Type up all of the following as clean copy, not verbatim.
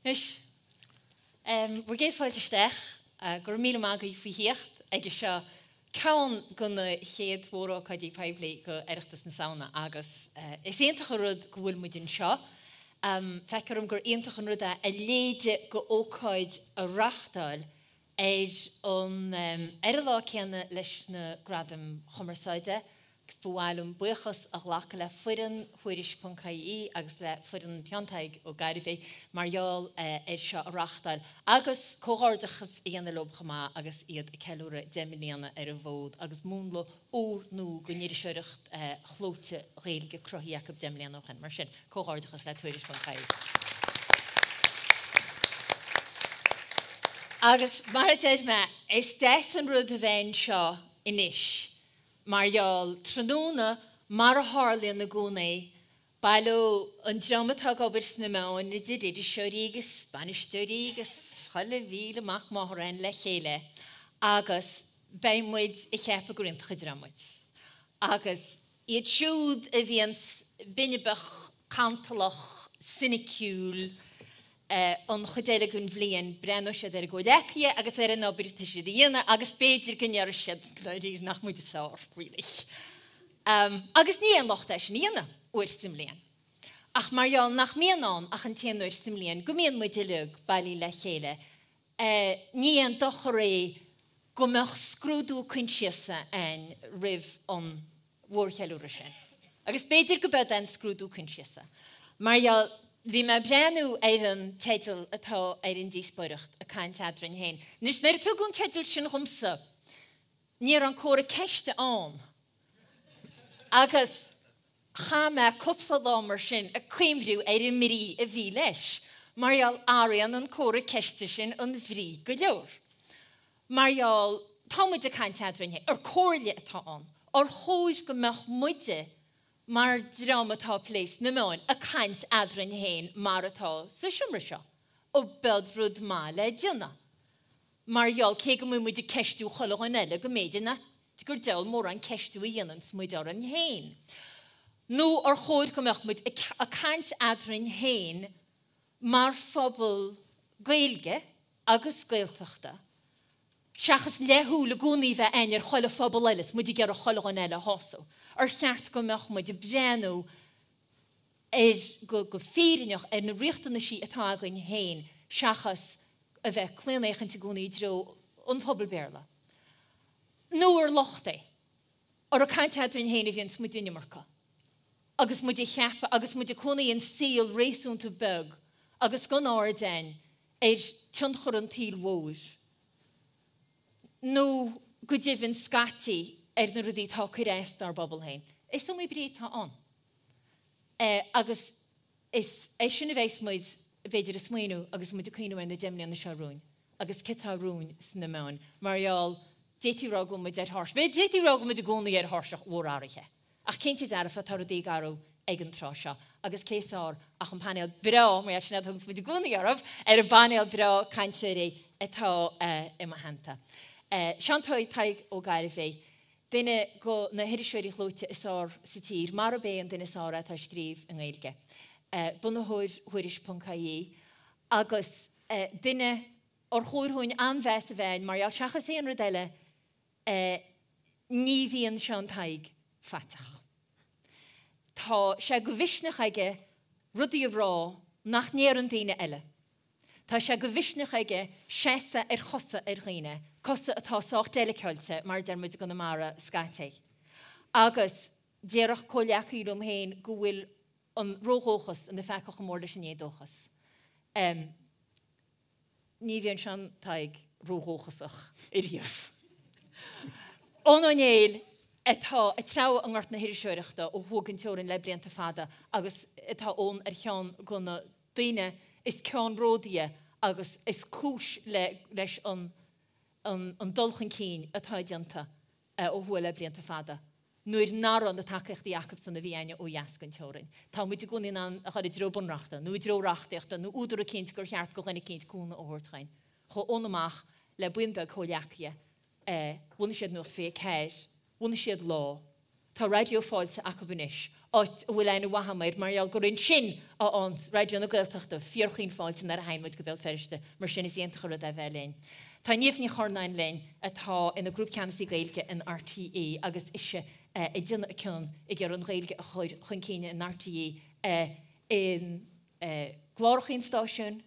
Anois, bhur gcéad fáilte isteach. Go raibh míle maith agaibh faoi thíocht ag seo ceann de na chéad mhórócáidí poiblí go Oireachtas na Samhna agus is iontach an rud go bhfuil muid anseo. Feictear dom gur iontach an rud é a leithéide go ócáid a reachtáil ar an ar an lá céanna leis na Gradaim Chumarsáide agus ba mhaith liom buíochas a ghlacadh le foireann Thuairisc ponc ie agus le foireann Sheán Tadhg Ó Gairbhí mar gheall ar seo a reachtáil agus comhghairdeachas a dhéanamh leo chomh maith agus iad ag ceiliúradh 10 mbliana ar an bhfód agus múnla úrnua den iriseoireacht chlóite Ghaeilge cruthaithe acu 10 mbliana ó shin. Mar sin, comhghairdeachas le Tuairisc ponc ie. Agus mar a deir mé, is deas an rud a bheith anseo anois mar gheall, tráthnóna, mar a tharlaíonn i gcónaí, baileoidh an dream atá ag obair sna meáin, idir iriseoirí agus bainisteoirí agus chuile mhíle mac máthar ann le chéile agus beidh muid ag ceapadh gur iontach an dream muid. Agus iad siúd a bhíonns binibeach, cantalach, soiniciúil, an chuid eile den bhliain, breathnóidh siad ar a gcomhghleacaithe agus ar an obair atá siad a dhéanamh agus b'fhéidir go ndéarfaidh siad, dáiríre, nach muid is fearr, really. Agus ní aon locht é sin a dhéanamh uair sa mbliain. Ach mar gheall nach mbíonn ann ach an t-aon uair sa mbliain go mbíonn muid uilig bailithe le chéile, ní aon dochar é go mbeadh scrúdú coinsiasa ann roimh an mhórcheiliúradh sin. Agus b'fhéidir go bead é an scrúdú coinsiasa. Mar gheall, bhí mé ag breathnú ar an teideal atá ar an díospóireacht, Ag Caint Eadrainn Féin. Anois, nuair a tugadh an teideal sin dhomsa, ní raibh an comhartha ceiste ann. Agus chaith mé cúpla lá mar sin ag cuimhriú ar an mbrí a bhí leis, mar gheall, athraíonn an comhartha ceiste sin an bhrí go leor. Mar gheall, tá muid ag caint eadrainn féin, ar comhairle atá ann, ar chóir go mbeadh muide mar dream atá ag plé sna meáin ag caint eadrainn féin mar atá sa seomra seo, ó bead rud maith le déanamh. Mar gheall, cé go mbíonn muid ag ceistiú chuile dhuine eile, go mb'fhéidir nach gur diabhal mórán ceistiú a dhéananns muid orainn féin. Nó ar chóir go mbeadh muid ag caint eadrainn féin mar phobal Gaeilge agus Gaeltachta, seachas leathshúil i gcónaí a bheith againn ar chuile phobal eile is muid ag iarraidh chuile dhuine eile a shásamh. Ar cheart go mbeadh muid ag breathnú ar, go fírinneach, ar na riachtanaisí atá againn féin seachas a bheith ag claonfhéachaint i gcónaí i dtreo an phobail Béarla? Nó ar locht é? Ar ag caint eadrainn féin a bhíonns muid an iomarca agus muid ag ceapadh agus muid ag cónaí in saol réasúnta beag agus gan aird againn ar tionchar an tsaoil mhóir nó go deimhin scaití ar na rudaí atá ag cur as dár bpobal féin. Is iomaí brí atá ann. Agus is é sin a bheas muid, b'fhéidir, ag smaoineamh agus muid ag cuimhneamh ar na 10 mbliana seo romhainn agus cé tá romhainn sna meáin mar gheall, d'fhéadfaí a rá go bhfuil muid ar thairseach, d'fhéadfaí a rá go bhfuil muid i gcónaí ar thairseach mhór athraithe. Ach cinnte dearfa tá rudaí ag athrú ag an tráth seo agus cé is fearr ach an painéal breá, mar gheall sin a thuganns muid i gcónaí orthu, ar an bpainéal breá cainteoirí atá i mo theannta. Seán Tadhg Ó Gairbhí, duine de na hiriseoirí clóite is fearr sa tír, marab é an duine is fearr atá ag scríobh i nGaeilge, bunaitheoir Thuairisc ponc ie agus duine ar chóir dhúinn an-mheas a bheith air mar gheall seachas aon rud eile, Ní bhíonn Seán Tadhg faiteach. Tá sé de mhisneach aige rudaí a rá nach ndéarann daoine eile. Tá sé de mhisneach aige seasamh ar chosa ar dhaoine, cosa atá sách deiliceáilte, mar a deir muid i gConamara scaití. Agus déarfadh comhghleacaí liom féin go bhfuil an ródhóchas ina pheaca chomh mór leis an éadóchas. Ní bhíonn Seán Tadhg ródhóchasach ariamh. Eoin Ó Néill atá ag treabhadh i ngort na hiriseoireachta ó thuaidh den teorainn le blianta fada agus tá Eoin ar cheann de na daoine is ceannródaíche agus is cúis leis an an dul chun cinn atá déanta ó thuaidh le blianta fada, nuair nach raibh na tacaíochtaí acubsan a bhí a'inne ó dheas den teorainn. Tá muid i gcónaí in ann a dhul i dtreo bunreachta, nó i dtreo reachtaíochta, nó údar eicínt gur cheart go dhuine eicínt cúnamh a thabhairt dhuinn. Chuaigh Eoin amach le buíon beag comhghleacaithe, bhunaigh siad Nuacht 24, bhunaigh siad Lá. Tá Raidió Fáilte acu anois, áit a bhfuil aithne mhaith agam air mar gheall gur ansin a fhaigheann Raidió na Gaeltachta fíorchaoin fáilte nuair a théann muid go Béal Feirste, mar sin is iontach an rud é bheith linn. Tá Niamh Ní Churnáin linn atá ina Grúpcheannasaí Gaeilge in RTÉ agus ise ag déanamh a cion ag iarraidh an Ghaeilge a chur chun cinn in RTÉ i gcláracha an stáisiúin,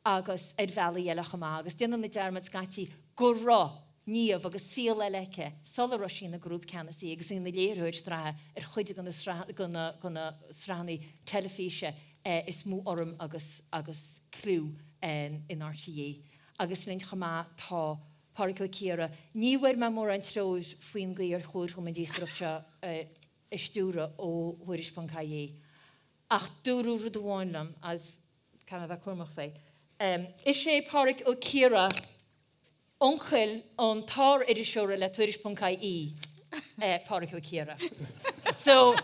agus ar bhealaí eile chomh maith, agus déanann muid dearmad scaití go raibh Niamh agus saol eile aici sula raibh sí ina Grúpcheannasaí agus í ina léiritheoir sraithe ar chuid de na sraitheanna teilifíse is mó urraim agus agus clú in RTÉ. Agus linn chomh maith tá Pádraic Ó Ciardha. Ní bhfuair mé mórán treoir faoin gcaoi ar chóir dhom an díospóireacht seo a stiúradh ó Thuairisc ponc ie ach dúradh rud amháin liom agus Caithfidh mé a bheith cúramach faoi. Is é Pádraic Ó Ciardha uncail an tsár-iriseora le Tuairisc ponc ie, Pádraic Ó Ciardha. So,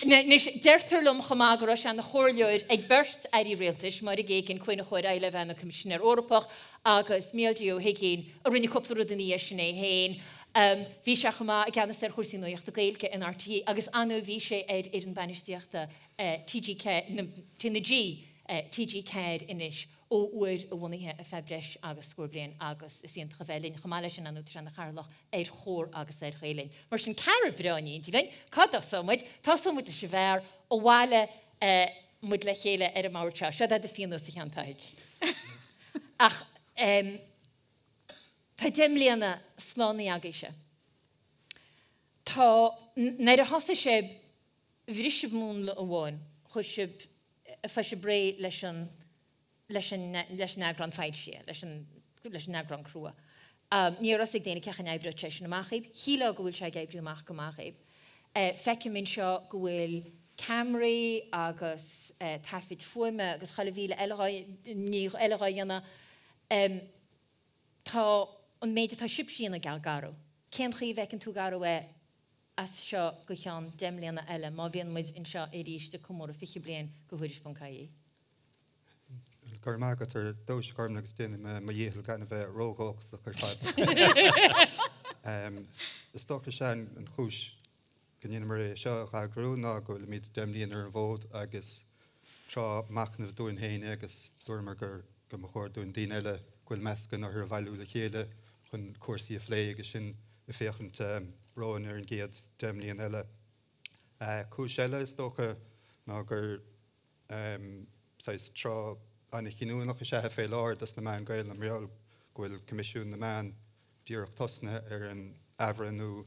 anois, deirtear liom chomh maith go raibh sé ina chomhairleoir ag beirt airí rialtais, Máire Geoghegan Quinn a chuaigh ar aghaidh le bheith ina Coimisinéir Eorpach agus Mícheál D. Ó hUiginn a rinne cúpla rud ina dhiaidh sin é féin. Bhí sé chomh maith i gceannas ar chúrsaí nuachta Gaeilge in RTÉ agus ann bhí sé ar fhoireann bainistíochta TG4, TnaG, TG4 anois ó uair a bhunaithe ar feadh breis agus scór bliain agus is iontach a bheith linn chomh maith leis sin tá sé ina chathaoirleach ar Chomhar agus ar Ghael Linn. Mar sin ceathrar breá in éindí linn, cá dtosóidh muid? Tosóidh muid leis an bhfear a bhailigh muid le chéile ar an mbord seo. Seo é do phionós a Sheáin Thaidhg. Ach tá 10 mbliana slánaithe agaibhse. Tá, nuair a thosaigh sibh Bhris sibh múnla amháin, chuir sibh, fuair sibh réidh leis an, leis an, leis an eagrán foilsithe, leis an, leis an eagrán crua. Ní raibh a fhios ag daoine cén chaoi a n-oibreodh sé sin amach dhaoibh. Shílfeá go bhfuil sé ag oibriú amach go maith dhaoibh. Feicim anseo go bhfuil ceamaraí agus taifid fuaime agus chuile mhíle eile dhá, ní eile dhá dhéanamh. Tá an méid atá sibhse a dhéanamh a Gharú. Cén chaoi a bhfeiceann tú a Gharú é as seo go ceann 10 mbliana eile, má bhíonn muid anseo arís ag comóradh 20 bliain de Thuairisc ponc ie. Go raibh maith agat ar dtús, a Ghormfhlaith, agus déanfaidh mé mo dhícheall gan a bheith ródhóchasach ar fad. Is dócha is é an chúis go ndeineamar é seo a eagrú ná go bhfuilimid 10 mbliana ar an bhfód agus tráth machnaimh dúinn féin é agus dúramar gur go mba chóir dúinn daoine eile go bhfuil meas againn orthu a bhailiú le chéile chun cúrsaí a phlé agus sinn ag féachaint romhainn ar an gcéad 10 mbliana eile. Cúis eile is dócha ná gur saghas tráth an-chinniúnach is ea é fé láthair dos na meáin Gaelainne mar gheall go bhfuil Coimisiún na Meán díreach tosnaithe ar an athbhreithniú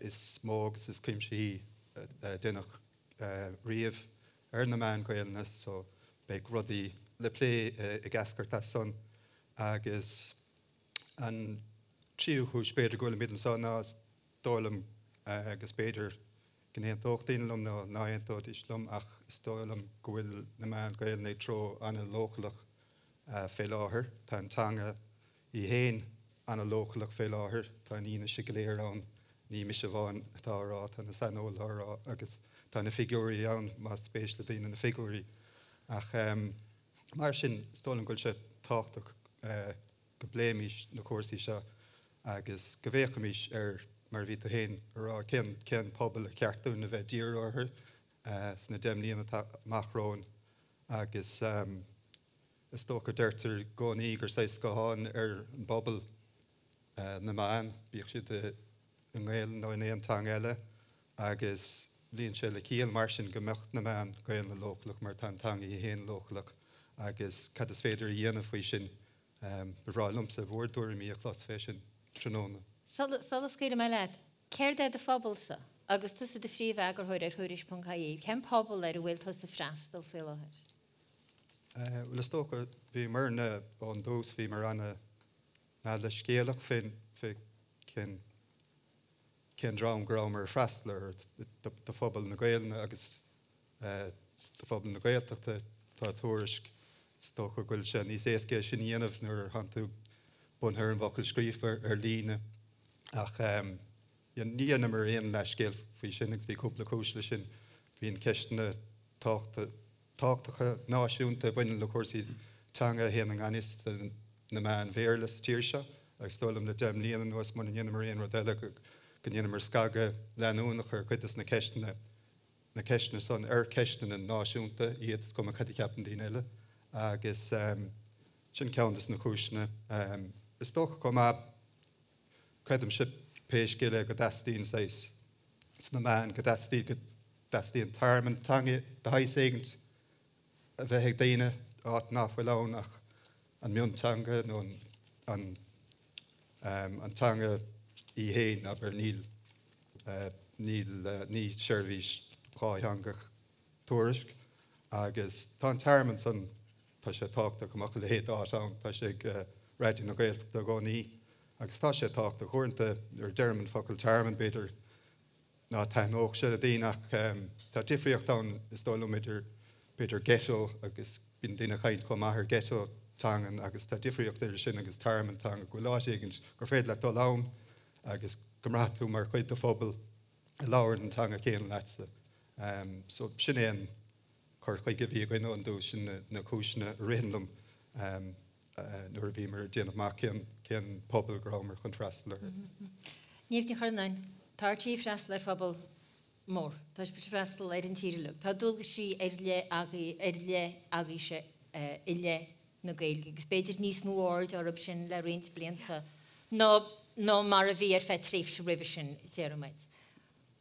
is mó agus is cuimsithí a deineadh riamh ar na meáin Ghaelainne so beidh rudaí le plé ag eascairt as san agus an tríú cúis b'fhéidir go bhfuilimid anseo ná is dóigh liom agus b'fhéidir go n-aontódh daoine liom nó ná aontóidís liom ach is dóigh liom go bhfuil na meáin Ghaelainne ag treo an-leochaileach fé láthair. Tá an teanga í féin an-leochaileach fé láthair. Tá an fhianaise go léir ann, ní mise amháin atá á rá, tá na saineolaithe á rá agus tá na figiúirí ann más spéis le daoine na figiúirí. Ach mar sin, is dóigh liom go bhfuil sé tábhachtach go bpléimis na cúrsaí seo agus go bhféachaimis ar, mar a bhí tú féin a rá, cén cén pobal ar cheart dúinn a bheith ag díriú orthu sna 10 mbliana atá amach romhainn agus. Is dócha, deirtear i gcónaí gur saghas scáthán ar an bpobal na meáin, bíodh siad i nGaelainn nó in aon teanga eile, agus luíonn sé le ciall mar sin go mbeadh na meáin Ghaelainne leochaileach mar tá an teanga í féin leochaileach agus cad is féidir a dhéanamh faoi sin? Ba bhreá liomsa bhur dtuairimí a chlos fé sin tráthnóna. Sula scaoilfidh mé leat, céard é do phobalsa? Agus tusa i do phríomh-eagarthóir ar Thuairisc.ie, cén pobal ar a bhfuil tusa ag freastal faoi láthair? Bhuel, is dócha, bhíomarna ón dtús, bhíomar ana-leithscéalach fé cén cén dream go rabhamar ag freastal air, do phobal na Gaelainne agus do phobal na Gaeltachta atá Tuairisc. Is dócha go bhfuil sé níos éasca é sin a dhéanamh nuair a thánn tú bunaithe ar an bhfocal scríofa ar líne ach ní dheineamar aon leithscéal faoi sin agus bhí cúpla cúis leis sin. Bíonn ceisteanna tábhachta tábhachtacha náisiúnta a bhaineann le cúrsaí teanga a théann i ngan fhios do na meáin Bhéarla sa tír seo agus is dóigh liom le 10 mbliana anuas muna ndéanamar aon rud eile go. go ndéanamar scagadh leanúnach ar chuid de na ceisteanna, na ceisteanna san ar ceisteanna náisiúnta iad, is cuma cad a cheapann daoine eile, agus sin ceann de na cúiseanna. Is dócha chomh maith, creidimse pé scéal é go dteastaíonn saghas sna meáin, go dteastaíonn, go dteastaíonn tearmann teanga de shaghas éigint a bheith ag daoine, áit nach bhfuil ann ach an mionteanga nó an an teanga í féin, abair, níl níl ní seirbhís dhátheangach Tuairisc agus tá an tearmann san, tá sé tábhachtach go mbeadh a leithéid d'áit ann, tá sé ag Raidió na Gaeltachta i gcónaí agus tá sé tábhachtach. Uaireanta nuair a deirim an focal tearmann, b'fhéidir ná taitneodh sé le daoine ach tá difríocht ann is dóigh liom idir b'fhéidir ghetto agus bíonn daoine ag caint chomh maith ar ghetto teangan agus tá difríocht idir sin agus tearmann teanga, go bhfuil áit éigin gur féidir leat dul ann agus go mbraitheann tú mar chuid de phobal a labhrann an teanga chéanna leatsa. So sin é an cur chuige a bhí againn ón dtús, sin na cúiseanna a ritheann liom nuair a bhíomar ag déanamh amach cén cén pobal go rabhamar chun freastal orthu. Niamh Ní Churraoin, tá RTÉ ag freastal ar phobal mór, tá sibh ag freastal ar an tír uilig, tá dualgaisí ar leith agaibh, ar leith agaibhse i leith na Gaeilge agus b'fhéidir níos mó aird orthu sin le roinnt blianta ná ná mar a bhí ar feadh tréimhse roimhe sin, déarfaidh muid.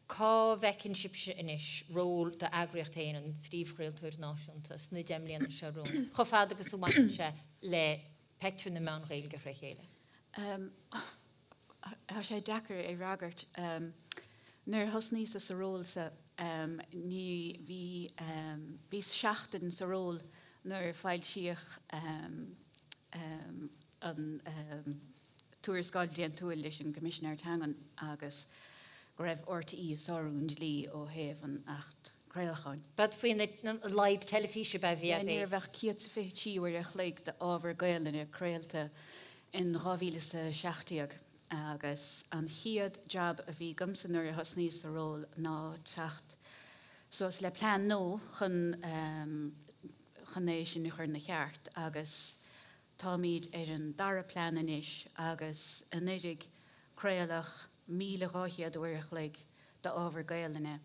Cá bhfeiceann sibhse anois ról d'eagraíocht féin, an phríomhchraoltóir náisiúnta, sna 10 mbliana seo romhainn, chomh fada agus a bhaineann sé le peictiúr na meán Ghaeilge a chur le chéile? Tá sé deacair é a fhreagairt. Nuair a thosnaíos-sa sa ról sa, ní, bhí, bhíos seachtain sa ról nuair a foilsíodh an tuarascáil bhliantúil leis an gCoimisinéir Teangan agus go raibh RTÉ ag sárú an dlí ó thaobh an Acht Craolacháin. B'ead faoin laghad teilifíse ab ea a bhí Ní raibh ach 123 uair a chloig d'ábhar Gaelainne craolta in 2017 agus an chéad jab a bhí agamsa nuair a thosnaíos sa ról ná teacht suas le plean nua chun chun é sin a chur ina cheart agus Táimid ar an dara plean anois agus anuraidh craoladh 1,200 uair a chloig d'ábhar Gaelainne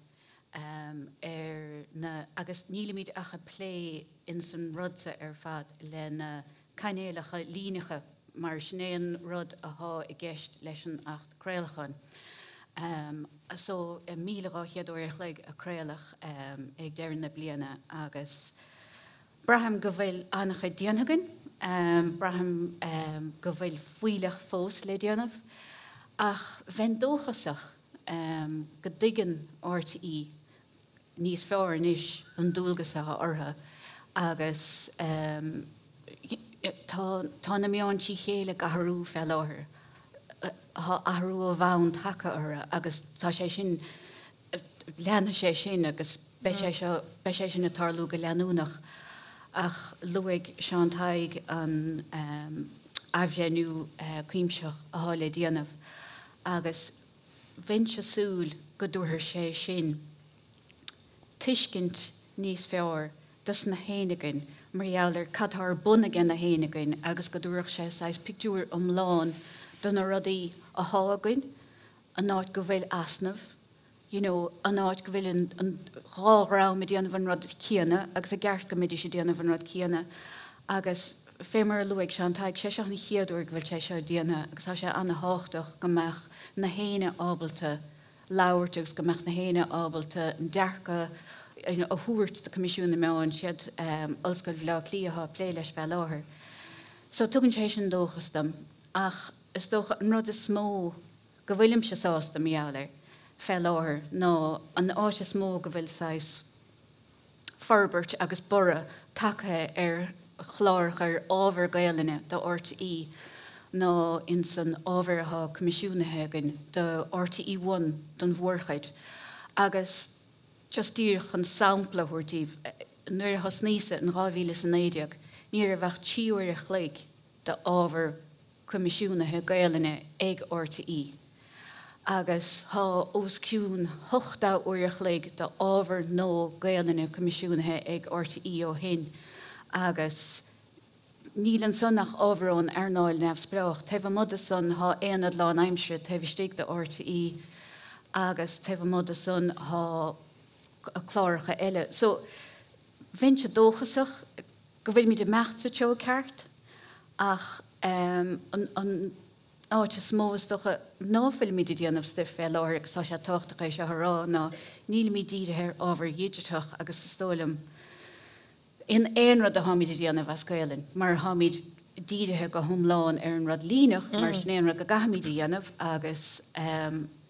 ar na agus nílimid ach ag plé ins an rud sa ar fad le na cainéalacha líneacha mar sin é an rud athá i gceist leis an Acht Craolacháin. So 1,200 uair a chloig a craoladh ag deireadh na bliana agus Braithim go bhfuil an-chuid déanta againn, braithim go bhfuil fuílleach fós le déanamh, ach bheinn dóchasach go dtuigeann RTÉ níos fearr anois an dualgas atá orthu agus tá tá na meáin trí chéile ag athrú fé láthair, tá athrú ó bhonn tagtha orthu agus tá sé sin leanfaidh sé sin agus beidh sé seo, beidh sé sin ag tarlú go leanúnach. Ach luaigh Seán Tadhg an athbhreithniú cuimsitheach atá le déanamh agus bheinnse ag súil go dtabharfaidh sé sin tuiscint níos fearr dos na héinne againn mar gheall ar cad tá ar bun aige na héinne againn agus go dtabharfadh sé saghas pictiúr iomlán de na rudaí athá againn an áit go bhfuil easnamh, you know, an áit go bhfuil an, an dhá dhream ag déanamh an rud céanna agus i gceart go mbeidís ag déanamh an rud céanna agus fé mar a luaigh Seán Tadhg, sé seo an chéad uair go bhfuil sé seo déanta agus tá sé ana-thábhachtach go mbeadh na héinne ábalta labhairt agus go mbeadh na héinne ábalta an dearcadh you know, a thabhairt do Coimisiún na Meán, siad um, Ollscoil Bhaile Átha Cliath atá ag plé leis fé láthair. So tugann sé sin dóchas dom ach Is dócha an rud is mó go bhfuilimse sásta mar gheall air fé láthair ná an áit is mó go bhfuil saghas forbairt agus borradh tagtha ar chláracha ar ábhar Gaelainne do RTÉ ná ins an ábhar atá coimisiúnaithe againn do RTÉ One don mhórchuid agus just díreach chun sampla a thabhairt daoibh, nuair a thosnaíos-sa in 2019 ní raibh ach 3 uair a chloig d'ábhar coimisiúnaithe Gaelainne ag RTÉ agus tá os cionn 80 uair a chloig d'ábhar nua Gaelainne coimisiúnaithe ag RTÉ ó shin agus níl ansan ach ábhar ón earnáil neamhspleách. Taobh amuigh de san tá aonad lánaimseartha taobh istigh de RTÉ. agus taobh amuigh de san thá cláracha eile. So bheinnse dóchasach go bhfuilimid ag imeacht sa treo ceart ach an an áit is mó is dócha ná fuilimid ag déanamh stuif fé láthair agus tá sé tábhachtach é seo a rá ná nílimid dírithe ar ábhar dhigiteach agus is dóigh liom in aon rud atáimid ag déanamh as Gaelainn mar táimid dírithe go hiomlán ar an rud líneach mar sin é an rud go gcaithfimid a dhéanamh agus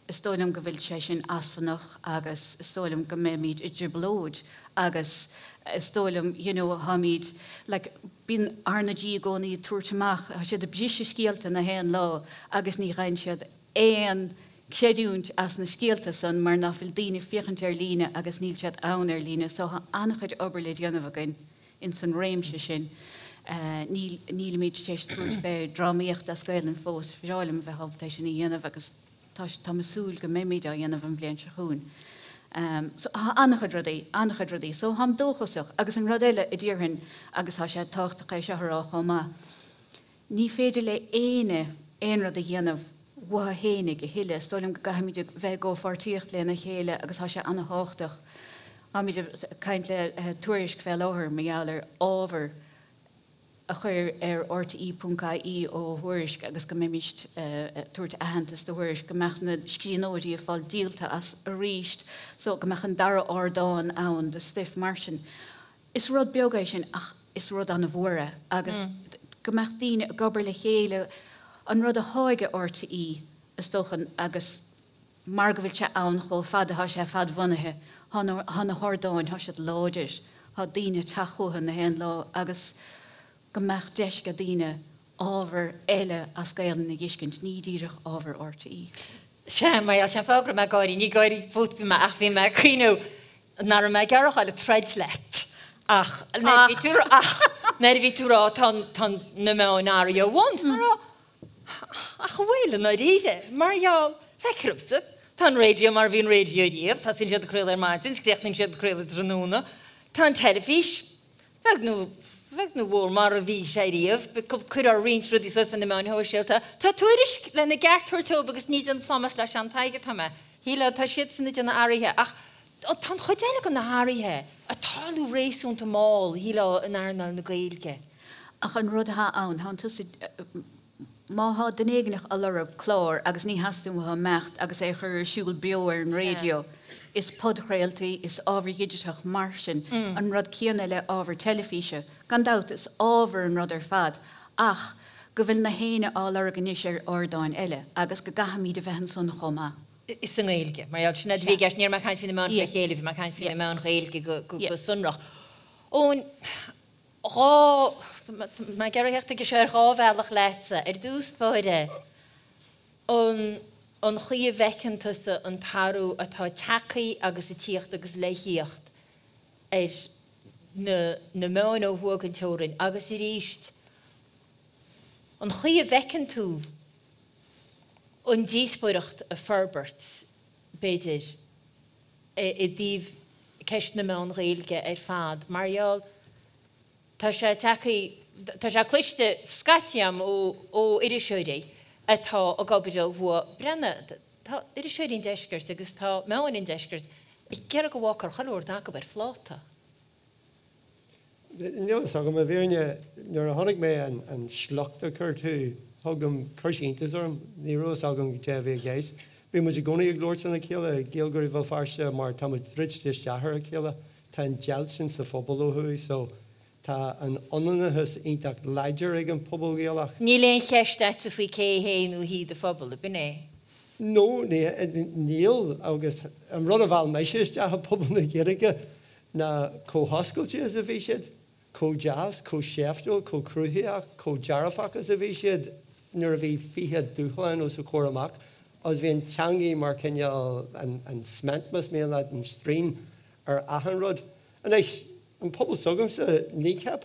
is dóigh liom go bhfuil sé sin easnamhach agus is dóigh liom go mbeimid i dtrioblóid agus is dóigh liom you know táimid like bíonn RnaG i gcónaí ag tabhairt amach tá siad ag briseadh scéalta na haon lá agus ní gheibheann siad aon creidiúint as na scéalta san mar ná fuil daoine ag féachaint ar líne agus níl siad ann ar líne so tá an-chuid obair le déanamh againn ins an réimse sin. Níl, nílimid tar éis tabhairt fé drámaíocht as Gaelainn fós, bhreá liom bheith ábalta é sin a dhéanamh agus tá, táim ag súil go mbeimid á dhéanamh an bhliain seo chugainn. So tá an-chuid rudaí, an-chuid rudaí. So táim dóchasach agus an rud eile a déarfainn agus tá sé tábhachtach é seo a rá chomh maith, Ní féidir le éinne aon rud a dhéanamh uathu fhéinig a thuilleadh. Is dóigh liom go gcaithfimid a bheith i gcomhpháirtíocht lena chéile agus tá sé ana-thábhachtach. Táimid ag caint le Tuairisc fé láthair mar gheall ar ábhar a chur ar rte.ie ó Thuairisc agus go mbeimid ag tabhairt aitheantas do Thuairisc, go mbeadh na scríbhneoirí ag fáil díolta as arís so go mbeadh an dara ardán ann do stuif mar sin. Is rud beag é sin ach is rud an-mhór é agus go mbeadh daoine ag obair le chéile, an rud athá ag RTÉ is dócha agus mar go bhfuil sé ann chomh fada, thá sé fadbhunaithe, thá na hardáin, thá siad láidir, thá daoine ag teacht chucu na haon lá agus go mbeadh deis ag daoine ábhar eile as Gaelainn a dh'fheiscint, ní díreach ábhar RTÉ. Sea, mar gheall, sin fáth go raibh mé ag gáirí, ní gáirí fút bhí mé ach bhí mé ag cuimhneamh nach raibh mé ag iarraidh a dhul ag troid leat ach nuair a bhí tú ach nuair a bhí tú ag rá tá tá na meáin athraithe ó bhun, tá mé ag rá ach an bhfuil i ndáiríre? Mar gheall, feictear domsa, tá an raidió mar a bhí an raidió riamh, tosaíonn siad ag craoladh ar maidin, is críochnaíonn siad ag craoladh tráthnóna, tá an teilifís, Beag nó bheag nó mhór mar a bhí sé riamh, cuireadh roinnt rudaí suas ar na meáin shóisialta. Tá Tuairisc lena gceart a thabhairt dóibh agus ní ag déanamh plámás le sean Tadhg atá mé. Shílfeá tá siadsan ag déanamh athraithe ach tá an chuid eile de na hathruithe ag tarlú réasúnta mall, shílfeá, in earnáil na Gaeilge. Ach an rud atá ann, tá tusa, Má thá duine éigneach a lorg clár agus ní theastaíonn uathu imeacht agus é a chur ar siúl beo ar an raidió, is podchraoltaí, is ábhar dhigiteach mar sin, an rud céanna le ábhar teilifíse. Gan dabht, is ábhar an rud ar fad, ach go bhfuil na héinne á lorg anois ar ardáin eile agus go gcaithfimid a bheith ansan chomh maith. Is i nGaeilge. Mar gheall, sin é a bhí i gceist, ní raibh mé ag caint faoi na meáin fré chéile, bhí mé ag caint faoi na meáin Ghaeilge go sonrach. Eoin, 2, tá mé ag iarraidh theacht chuige seo ar dhá bhealach leatsa. Ar dtús báire, an an chaoi a bhfeiceann tusa an t-athrú atá tagtha agus ag tíocht agus le thíocht ar na na meáin ó thuaidh den teorainn agus arís an chaoi a bhfeiceann tú an díospóireacht ag forbairt, b'fhéidir, i dtaobh ceist na meán Ghaeilge ar fad mar gheall tá sé tagtha, tá sé cloiste scaití agam ó iriseoirí atá ag obair ó thuaidh, breathnaigh, tá iriseoirí an deiscirt agus tá meáin an deiscirt ag iarraidh go bhfágfar chuile rud acu ar phláta. Níl a fhios agam, i bhfírinne, nuair a chonaic mé an sliocht a chuir tú chugam, chuir sé iontas orm. Ní raibh a fhios agam cad é a bhí i gceist. Bhí muid i gcónaí ag labhairt lena chéile, Gaeilgeoirí Bhéal Feirste, mar tá muid druidte isteach ar a chéile. Tá an deighilt sin sa phobal ó thuaidh, so tá an ionannachas iontach láidir ag an phobal Ghaelach. Níl aon cheist agatsa faoi cé hé nó hí do phobal, ab in é? No, níl, agus an rud a mheall mise isteach i bpobal na Gaeilge ná chomh hoscailte is a bhí siad, chomh deas, chomh seiftiúil, chomh cruthaitheach, chomh dearfach is a bhí siad nuair a bhí 20 dúshlán os a chomhair amach agus bhí an teangaidh mar chineál an cement, más mian leat, an straoin ar achan rud. Anois, an pobal s'agamsa, Kneecap,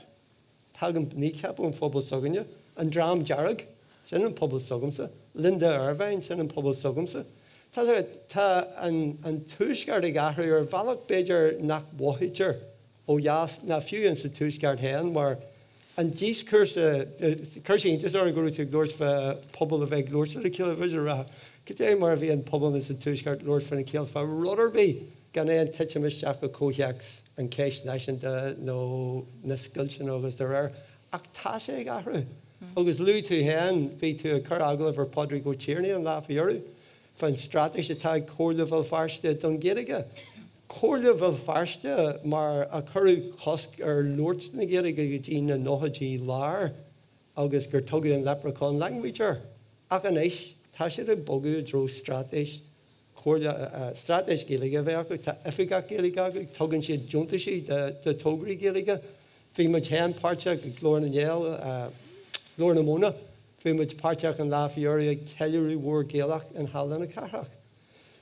Tagann Kneecap ón phobal s'againne. An Dream Dearg, sin an pobal s'agamsa. Linda Ervine, sin an pobal s'agamsa. Tá tá an an tuaisceart ag athrú ar bhealach b'fhéidir nach mhothaítear ó dheas, ná fiú insa tuaisceart féin mar. An díoscúrsa, chuir sé iontas orm go raibh tú ag labhairt fá pobal a bheith ag labhairt lena chéile, bhí a rá, cad é mar a bhí an pobal ins an Tuaisceart ag labhairt faoina chéile fá rud ar bith gan aon titim isteach i comhthéacs an cheist náisiúnta nó na scoilteanna agus dá réir. Ach tá sé ag athrú. Agus luaigh tú féin, bhí tú ag cur agallamh ar Phádraig Ó Tiarnaigh an lá faoi dheireadh, fán straitéis atá ag Comhairle Bhéal Feirste don Ghaeilge. Comhairle Bhéal Feirste mar a cuireadh cosc ar labhairt na Gaeilge go dtí na nóchaidí láir agus gur tugadh an leprechaun language air. Ach anois tá siad ag bogadh i dtreo straitéis Comhairle, straitéis Gaeilge a bheith acu. Tá oifigeach Gaeilge acu, tugann siad deontaisí do tograí Gaeilge. Bhí muid féin páirteach i Glór na nGael, Glór na Móna, bhí muid páirteach an lá faoi dheireadh ag ceiliúradh mhór Gaelach in Halla na Cathrach.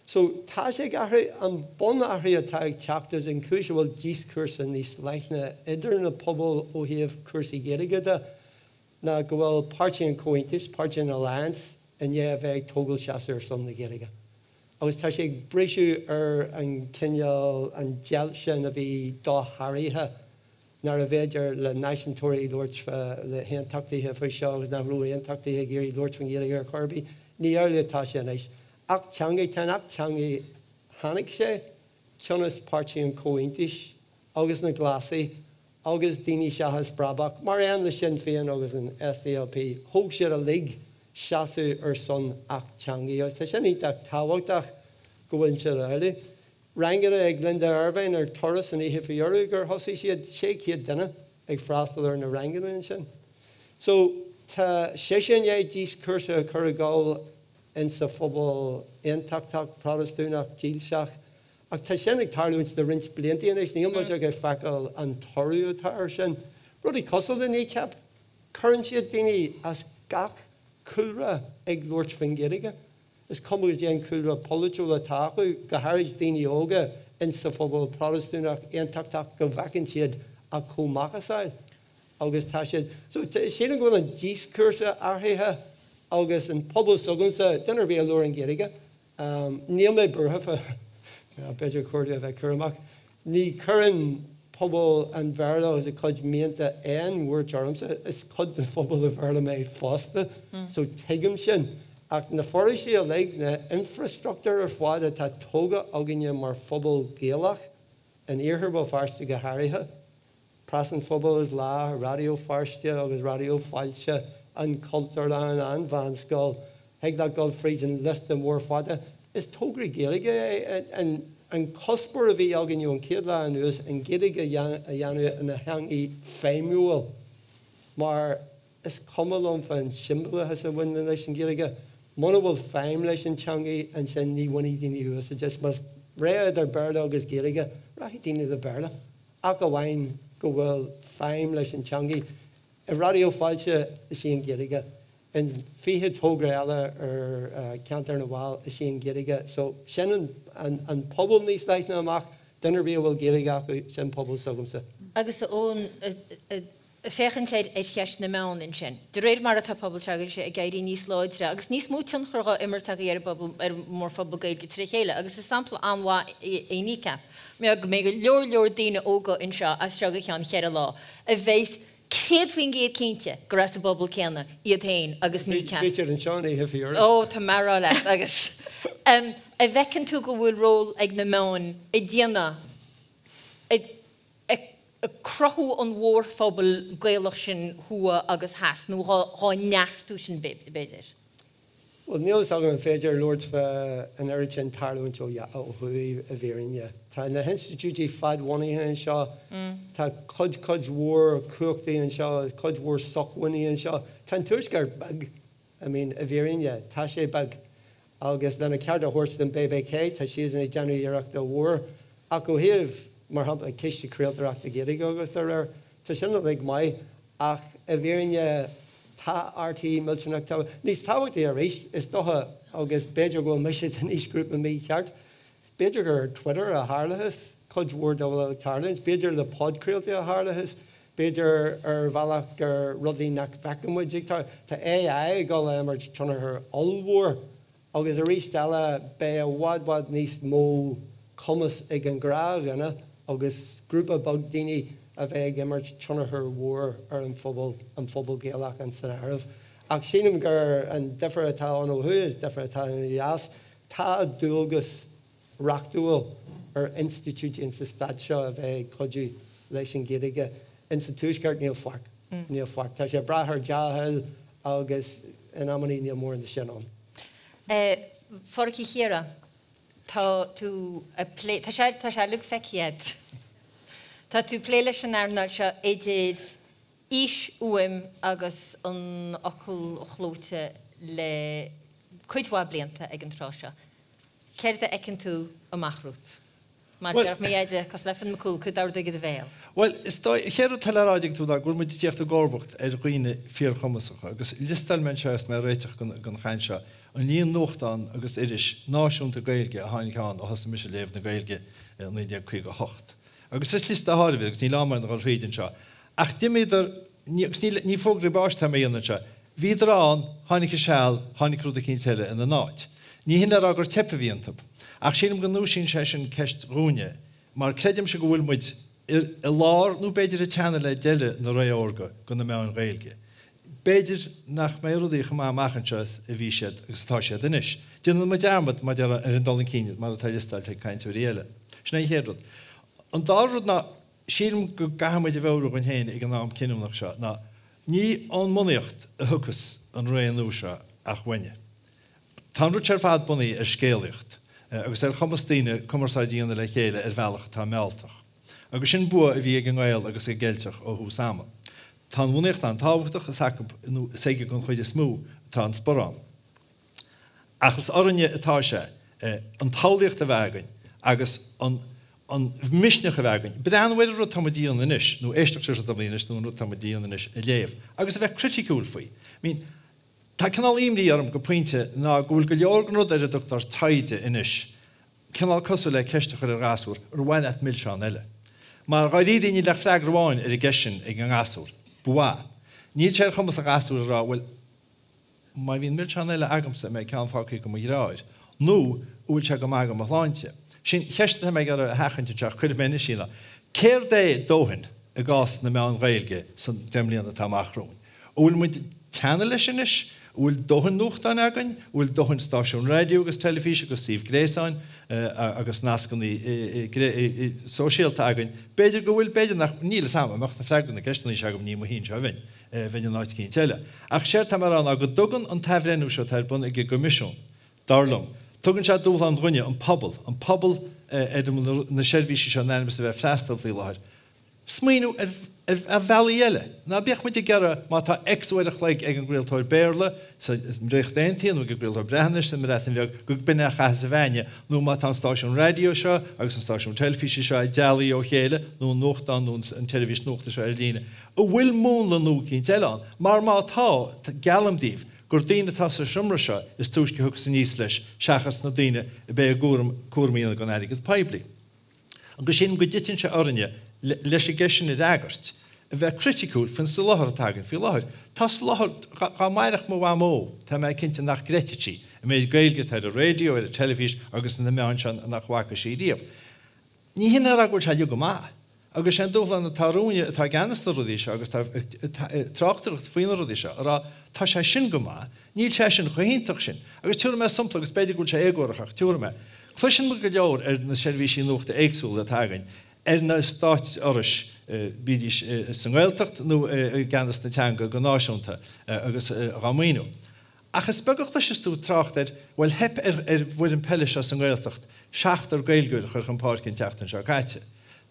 So, tá sé ag athrú. An bunathrú atá ag teacht is an chúis a bhfuil díoscúrsa níos leithne idir na pobail ó thaobh cúrsaí Gaeilge de ná go bhfuil Páirtí an Chomhaontais, Páirtí an Alliance, i ndiaidh a bheith ag tógáil seasamh ar son na Gaeilge. Agus tá sé ag briseadh ar an chineál, an deighilt sin a bhí dosháraithe nárbh fhéidir le náisiúntóirí labhairt fá, le haontachtaithe faoi seo agus nach raibh aontachtaithe ag iarraidh labhairt faoin Ghaeilge ar chor ar bith. Ní amhlaidh atá sé anois. Acht Teanga, tá an Acht Teanga, tháinig sé, cionn is Páirtí an Chomhaontais agus na Glasaigh agus Daoine Seachas Brabach, mar aon le Sinn Féin agus an SDLP, thóg siad uilig seasamh ar son Acht Teanga agus tá sin iontach tábhachtach go bhfuil siad amhlaidh. Ranganna ag Linda Ervine ar Turas an oíche faoi dheireadh gur thosaigh siad, 600 duine ag freastal ar na ranganna ansin. So tá sise i ndiaidh díoscúrsa a chur ag dul insa phobal aontachtach, Protastúnach, dílseach. Ach tá sin ag tarlúint le roinnt blianta anois, níl muid ach ag feiceáil an toradh atá air sin. Rudaí cosúil le Kneecap, cuireann siad daoine as gach cúlra ag labhairt faoin Ghaeilge. Is cuma cad é an cúlra polaitiúil atá acu, go háirid daoine óga insa phobal Protastúnach, Aontachtach, go bhfeiceann siad a chomh-macasamhail agus tá siad. So, sílim go bhfuil an díoscúrsa athraithe agus an pobal s'agamsa, duine ar bith a labhrann Gaeilge, Níl mé buartha fá, b'fhéidir gur chóir domh a bheith cúramach, ní chuireann pobal an Bhéarla agus a cuid mianta aon bhuairt ormsa, is cuid den phobal an Bhéarla mé fosta, so tuigim sin. Ach na foraoisí uilig, na infreastruchtúir ar fad atá tógtha againne mar phobal Gaelach, in iarthar Bhéal Feirste go háirithe, Preas an Phobail is Lá, Raidió Feirste agus Raidió Fáilte, an Chultúrlann, an Mheánscoil, thig leat dul fríd an liosta mór fada. Is tograí Gaeilge é an cuspóir a bhí againn ón chéad lá anuas, an Ghaeilge a dhéanamh ina theangaidh feidhmiúil mar Is cuma liom fán siombalachas a bhaineann leis an Ghaeilge. Muna bhfuil feidhm leis an teangaidh, ansin ní bhainfidh daoine úsáid as. Más rogha idir Béarla agus Gaeilge, rachaidh daoine le Béarla. Ach amháin go bhfuil feidhm leis an teangaidh. I Raidió Fáilte, is í an Ghaeilge. In 20 togra eile ar Cheantar na bhFál, is í an Ghaeilge. So, sin an pobal níos leithne amach. Duine ar bith a bhfuil Gaeilge acu, sin pobal s'agamsa. Agus a Eoin, féachaint ar cheist na meán ansin. De réir mar atá pobal s'agaibhse ag éirí níos láidre agus níos mó tionchar dhá imirt agaibh ar an bpobal, ar an mórphobal Gaeilge tré chéile, agus is sampla an-mhaith é Kneecap, mar go mbeidh go leor leor daoine óga anseo as seo go ceann cheithre lá a bheidh 100% cinnte gur as an bpobal céanna iad féin agus Kneecap. Bhí siad anseo an oíche faoi dheireadh. Ó, tá mé a rá leat agus an bhfeiceann tú go bhfuil ról ag na meáin ag déanamh, ag. ag cruthú an mhórphobail Gaelach sin thuaidh agus theas, nó dhá neartú sin b'fhéidir. Bhuel, níl fhios agam an féidir labhairt fá an oiread sin tarlúint ó thuaidh i bhfírinne. Tá na hinstitiúidí fadbhunaithe anseo, tá cuid, cuid mhór cumhachtaí anseo, cuid mhór sócmhainní anseo. Tá an Tuaisceart beag. I mean, i bhfírinne, tá sé beag. Agus lena ceart a thabhairt don BBK, tá siadsan ag déanamh iarrachta mhór. Ach ó thaobh, mar shampla, Ciste Craoltóireachta Gaeilge agus dá réir, tá sin uilig maith, ach i bhfírinne, tá RTÉ millteanach tábhachtach. Níos tábhachtaí arís, is dócha, agus b'fhéidir go bhfuil mise den aoisghrúpa mícheart, B'fhéidir gur ar Twitter a tharlathas cuid mhór dá bhfuil ag tarlúint, b'fhéidir le podchraoltaí a tharlathas, b'fhéidir ar bhealach gur rudaí nach bhfeiceann muid ag tarlú. Tá AI ag dul a imirt tionchar ollmhór agus arís eile beidh i bhfad bhfad níos mó cumas ag an ghnáthdhuine agus grúpa beag daoine. a bheith ag imirt tionchar mhór ar an phobal, an phobal Gaelach in san áireamh. Ach sílim gur an difear atá ann ó thuaidh is difear atá ann ó dheas. Tá dualgas reachtúil ar institiúidí insa stát seo a bheith ag cuidiú leis an Ghaeilge. Insa Tuaisceart níl faic. Níl faic. Tá sé ag brath ar dea-thoil agus in amannaí níl mórán de sin ann. Phádraic Uí Chiardha, tá tú ag plé, tá sé, tá sé uilig feicthe agat. Tá tú ag plé leis an earnáil seo idir fhís, fhuaim agus an fhocal chlóite le cuid mhaith blianta ag an tráth seo. Céard a fheiceann tú amach romhat? Mar a déarfadh mo dheaide, cosúil le Finn Mac Cumhaill, cad d'ordaigh i do bhéal? Bhuel, is dóigh, an chéad rud atá le rá ag tú ná go bhfuil muid ag tíocht i gcomharbacht ar dhaoine fíorchumasacha agus liostáil mé anseo is mé ag réiteach don chaint seo an líon nuachtán agus iris náisiúnta Gaeilge a tháinig ann ó thosaigh mise ag léamh na Gaeilge i 1958. Agus is liosta áirithe agus níl am againn a dhul thríd anseo. Ach d'imíodar, agus ní fógraí báis atá mé a dhéanamh anseo, bhíodar ann, tháinig a seal, tháinig rud eicínt eile ina n-áit. Ní hin le rá gur teip a bhí iontu. Ach sílim go ndúisíonn sé sin ceist dhúinne, mar creidimse go bhfuil muid i lár nó b'fhéidir ag teannadh le deireadh na ré órga do na meáin Ghaeilge. B'fhéidir nach mbeidh rudaí chomh maith amach anseo is a bhí siad agus atá siad anois. Déanann muid dearmad, mar a déarfá, ar an dul chun cinn mar atá liostáilte ag cainteoirí eile. Sin é an chéad rud. An dara rud ná, sílim go gcaithfidh muid a mheabhrú dhúinn féin ag an am cinniúnach seo ná ní ón mbunaíocht a thiocfas an ré nua seo ach uainne. Tá an rud seo ar fad bunaithe ar scéalaíocht agus ar chumas daoine cumarsáid a dhéanamh le chéile ar bhealach atá mealltach. Agus sin bua a bhí ag an nGael agus ag an gCeilteach ó thús ama. Tá an bhunaíocht an-tábhachtach, is acu, nó is aige den chuid is mó, atá an sparán. Ach is orainne atá sé an tsamhlaíocht a bheith againn agus an an misneach a bheith againn breathnú ar an rud atá muid a dhéanamh anois, nó éisteacht leis an rud atá muid a dhéanamh anois, nó an rud atá muid a dhéanamh anois a léamh, agus a bheith criticiúil faoi. I mean, tá cineál imní orm go pointe ná go bhfuil go leor den rud ar a dtugtar taighde anois cineál cosúil le ceist a chur ar ghasúr, ar mhaith leat milseán eile? Mar dháiríre níl ach freagra amháin ar an gceist sin ag an ngasúr, ba mhaith. Níl sé ar chumas an ghasúir a rá, bhuel, má bhíonn milseán eile agamsa, an mbeidh ceann fágtha do mo dheartháir? Nó an bhfuil sé go maith do mo shláinte? Sin cheist atá mé ag iarraidh a sheachaint anseo ach cuirfidh mé anois í ná, céard é dóthain i gcás na meán Ghaeilge san 10 mbliana atá amach romhainn? An bhfuil muid ag teannadh leis anois? An bhfuil dóthain nuachtáin againn? An bhfuil dóthain stáisiún raidió agus teilifíse agus suíomh gréasáin agus nascanna sóisialta againn? B'fhéidir go bhfuil, b'fhéidir nach, níl fhios a'm, dá mbeadh na freagraí ar na ceisteanna seo agam ní amuigh anseo a bheinn, bheinn in áit eicínt eile. Ach séard tá mé a rá ná go dtugann an t-athbhreithniú seo atá ar bun ag an gCoimisiún, dar liom, tugann sé dúshlán dhúinne, an pobal, an pobal ar a bhfuil na seirbhísí seo in ainm is a bheith ag freastal faoi láthair, smaoineamh ar bhealaí eile. Ná bíodh muid ag iarraidh, má tá X uair a chloig ag an gcraoltóir Béarla sa Ríocht Aontaithe nó ag an gcraoltóir Breatnaise sa mBreatain Bheag, go b'in é a chaithfeas a bheith againne, nó má tá an stáisiún raidió seo agus an stáisiún teilifíse seo dealaithe ó chéile, nó an nuachtán nó an tseirbhís nuachta seo ar líne, an bhfuil múnla nua eicínt eile ann? Mar má tá, geallaim daoibh gur daoine atá sa seomra seo is túisce a thiocfas aníos leis seachas na daoine a bheidh i gcúram cúram a dhéanamh den airgead poiblí. Agus sílim go dtiteann sé orainne, leis an gceist sin a fhreagairt, a bheith criticiúil faoin soláthar atá againn faoi láthair. Tá soláthar, dá mairfeadh mo mhamó, tá mé cinnte nach gcreidfeadh sí an méid Gaeilge atá ar an raidió, ar an teilifís agus sna meáin seo nach bhfaca sí riamh. Ní hin a rá go bhfuil sé uilig go maith. Agus sé an dúshlán atá romhainne atá i gceannas na rudaí seo agus atá ag tráchtaireacht faoi na rudaí seo, a rá, tá sé sin go maith, níl sé sin chomh hiontach sin. Agus tabharfaidh mé sampla, agus b'fhéidir go bhfuil sé éagórach ach tabharfaidh mé. Cloiseann muid go leor ar na seirbhísí nuachta éagsúla atá againn, ar na státfhorais, bídís sa nGaeltacht nó i gceannas na teanga go náisiúnta agus á maoiniú. Ach is beag a chloiseas tú trácht ar, bhuel, theip ar ar bhfoireann peile seo sa nGaeltacht seachtar Gaeilgeoir a chur chun páirce an tseachtain seo caite.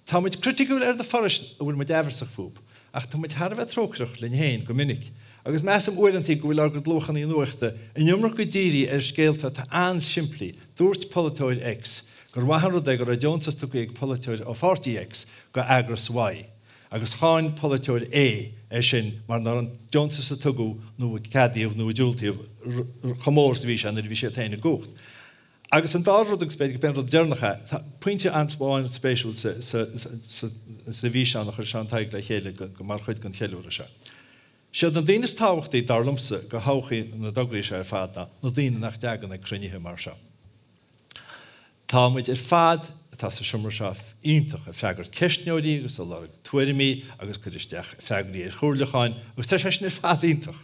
Tá muid criticiúil ar na forais a bhfuil muid aimhreasach fúb, ach tá muid thar a bheith trócaireach linn féin go minic. Agus measaim uaireantaí go bhfuil ár gcuid luachannaí nuachta an iomarca dírithe ar scéalta atá an-simplí, dúirt polaiteoir X gur mhaith an rud é go raibh deontas tugtha ag polaiteoir ó pháirtí X go eagras Y. Agus cháin polaiteoir A é sin mar nach raibh an deontas a tugadh nó a ceadaíodh nó a diúltaíodh chomh mór is a bhí sé nuair a bhí siad féin i gcumhacht. Agus an dara rud, agus b'fhéidir gurb é an rud deireanach é, tá pointe an-spéisiúil sa bhfíseán a chuir Seán Tadhg le chéile mar chuid den cheiliúradh seo. Siad na daoine is tábhachtaí, dar liomsa, do thodhchaí na dtograí seo ar fad ná na daoine nach dtagann ag cruinnithe mar seo. Tá muid ar fad. atá sa seomra seo iontach ag freagairt ceistneoirí agus ag lorg tuairimí agus cur isteach freagraí ar chomhairliúcháin agus tá sé sin ar fad iontach.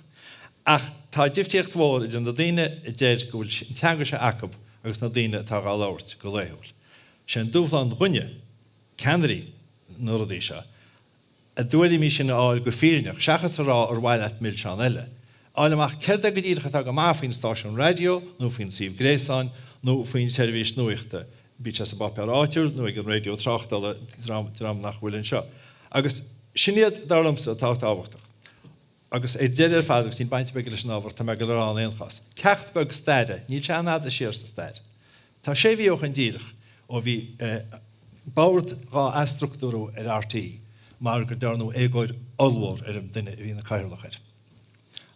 Ach tá difríocht mhór idir na daoine a deir go bhfuil an teanga seo acu agus na daoine atá dhá labhairt go laethúil. Sé an dúshlán dhúinne, ceannairí na rudaí seo, a dtuairimí sin a fháil go fírinneach, seachas a rá ar mhaith leat milseán eile. Fháil amach céard é go díreach atá go maith faoin stáisiún raidió nó faoin suíomh gréasáin nó faoin tseirbhís nuachta, bíodh sé sa bpáipéar áitiúil nó ag an raidió tráchtála, dream nach bhfuil anseo. Agus sin iad, dar liomsa, atá tábhachtach. Agus ar deireadh ar fad, agus níl baint ar bith aige leis an ábhar atá mé ag dul a rá in aon chás, ceacht beag staire, níl sé an-fhada siar sa stair. Tá sé mhí ó shoin díreach ó bhí bord dhá athstruchtúrú ar RTÉ mar go ndearnadh éagóir ollmhór ar an duine a bhí ina cathaoirleach air.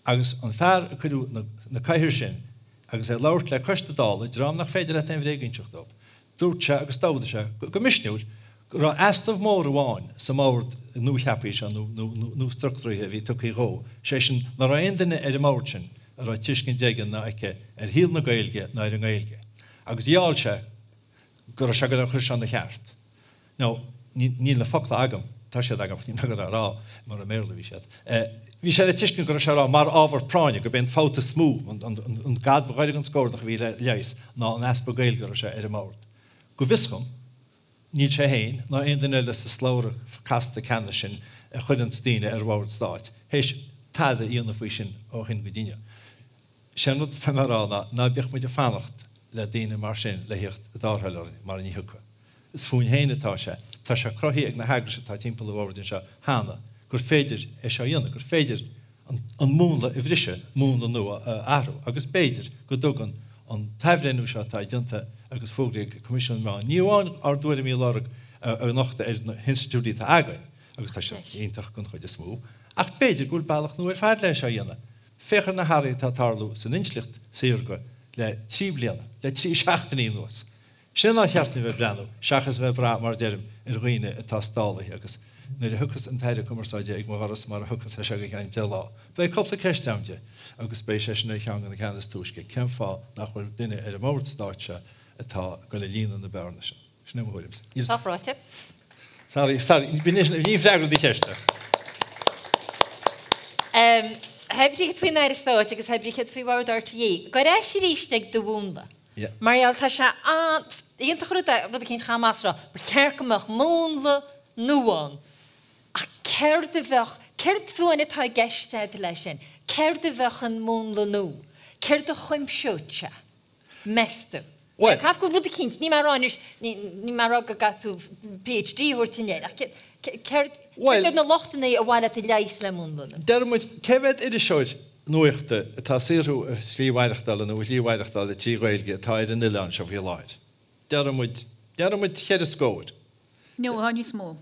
Agus an fear a cuireadh 'na cathaoir sin agus é ag labhairt le coiste Dála, dream nach féidir leat aon bhréag a inseacht dóibh, dúirt sé agus d'fhódaigh sé go misniúil go raibh easnamh mór amháin sa mbord nuacheaptha seo nó nuastruchtúraithe a bhí tugtha dhó, sé sin nach raibh aon duine ar an mbord sin a raibh tuiscint aige ná aici ar shaol na Gaeilge ná ar an nGaeilge. Agus gheall sé go raibh sé ag dul é a chur seo ina cheart. Now, níl na focla agam, tá siad agam ach níl mé ag dul a rá mar i mBéarla a bhí siad. Bhí sé le tuiscint go raibh sé a rá mar ábhar práinne gurb é an fabht is mó, an gad ba ghaire don scornach a bhí le leigheas ná an easpa Gaeilge a raibh sé ar an mbord. Go bhfios dhom, níl sé féin ná aon duine eile sa slabhra casta ceannais sin a chuireanns daoine ar bhord stáit théis tada a dhéanamh faoi sin ó shin go dtí inniu. Sé an rud atá mé a rá ná, ná bíodh muid ag fanacht le daoine mar sin le thíocht i dtarrtháil orainn, mar ní thiocfaidh. Is fúinn féin atá sé. Tá sé cruthaithe ag na heagrais atá timpeall an bhoird anseo cheana gur féidir é seo a dhéanamh, gur féidir an múnla a bhriseadh, múnla nua a athrú agus b'fhéidir go dtugann an t-athbhreithniú seo atá déanta agus fógraithe ag Coimisiún na Meán, ní amháin ár dtuairimí a lorg a nochtadh ar na hinstitiúidí atá againn, agus tá siad iontach den chuid is mó, ach b'fhéidir go bhfuil bealach nua ar fad le é seo a dhéanamh. Féach ar na hathruithe atá ag tarlú san intleacht saorga le 3 bliana, le 3 seachtainí anuas. Sin an áit cheart a bheith ag breathnú, seachas a bheith ag brath, mar a deirim, ar dhaoine atá stálaithe agus nuair a thiocfas an tAire Cumarsáide ag mo dhoras, mar a thiocfas as seo go ceann 10 lá, beidh cúpla ceist agam de agus beidh sé sin ar cheann de na ceanna is túisce, cén fáth nach bhfuil duine ar an mbord stáit seo atá ag dul a líonadh na bearna sin? Sin é mo thuairimse. Sách ráite. Sorry, sorry, ní freagra do cheist ach. Hé brí céard faoin Aire Stáit agus hé brí céard faoi Bhord RTÉ. Gabh ar ais arís ag do mhúnla. Mar gheall tá sé an-iontach rud rud eicínt chomh maith is rá, ba cheart go mbeadh múnla nua ann. Ach céard a bheadh, céard fiú amháin atá i gceist agat leis sin? Céard a bheadh an múnla nua? Céard a chuimseodh sé? Meas tú? Bhuel. Caithfidh go bhfuil rud eicínt, níl mé ag rá anois, níl mé ag rá go gcaithfidh tú PhD a thabhairt inné, ach céard, céard iad na lochtanna ar mhaith leat a leigheas le múnla nua? Deir muid, cé mhéad iriseoir nuachta atá ag saothrú a slí mhaireachtála nó a shlí mhaireachtála trí Ghaeilge atá ar an oileán seo faoi láthair? Deir muid, deir muid cheithre scór. No, tá níos mó.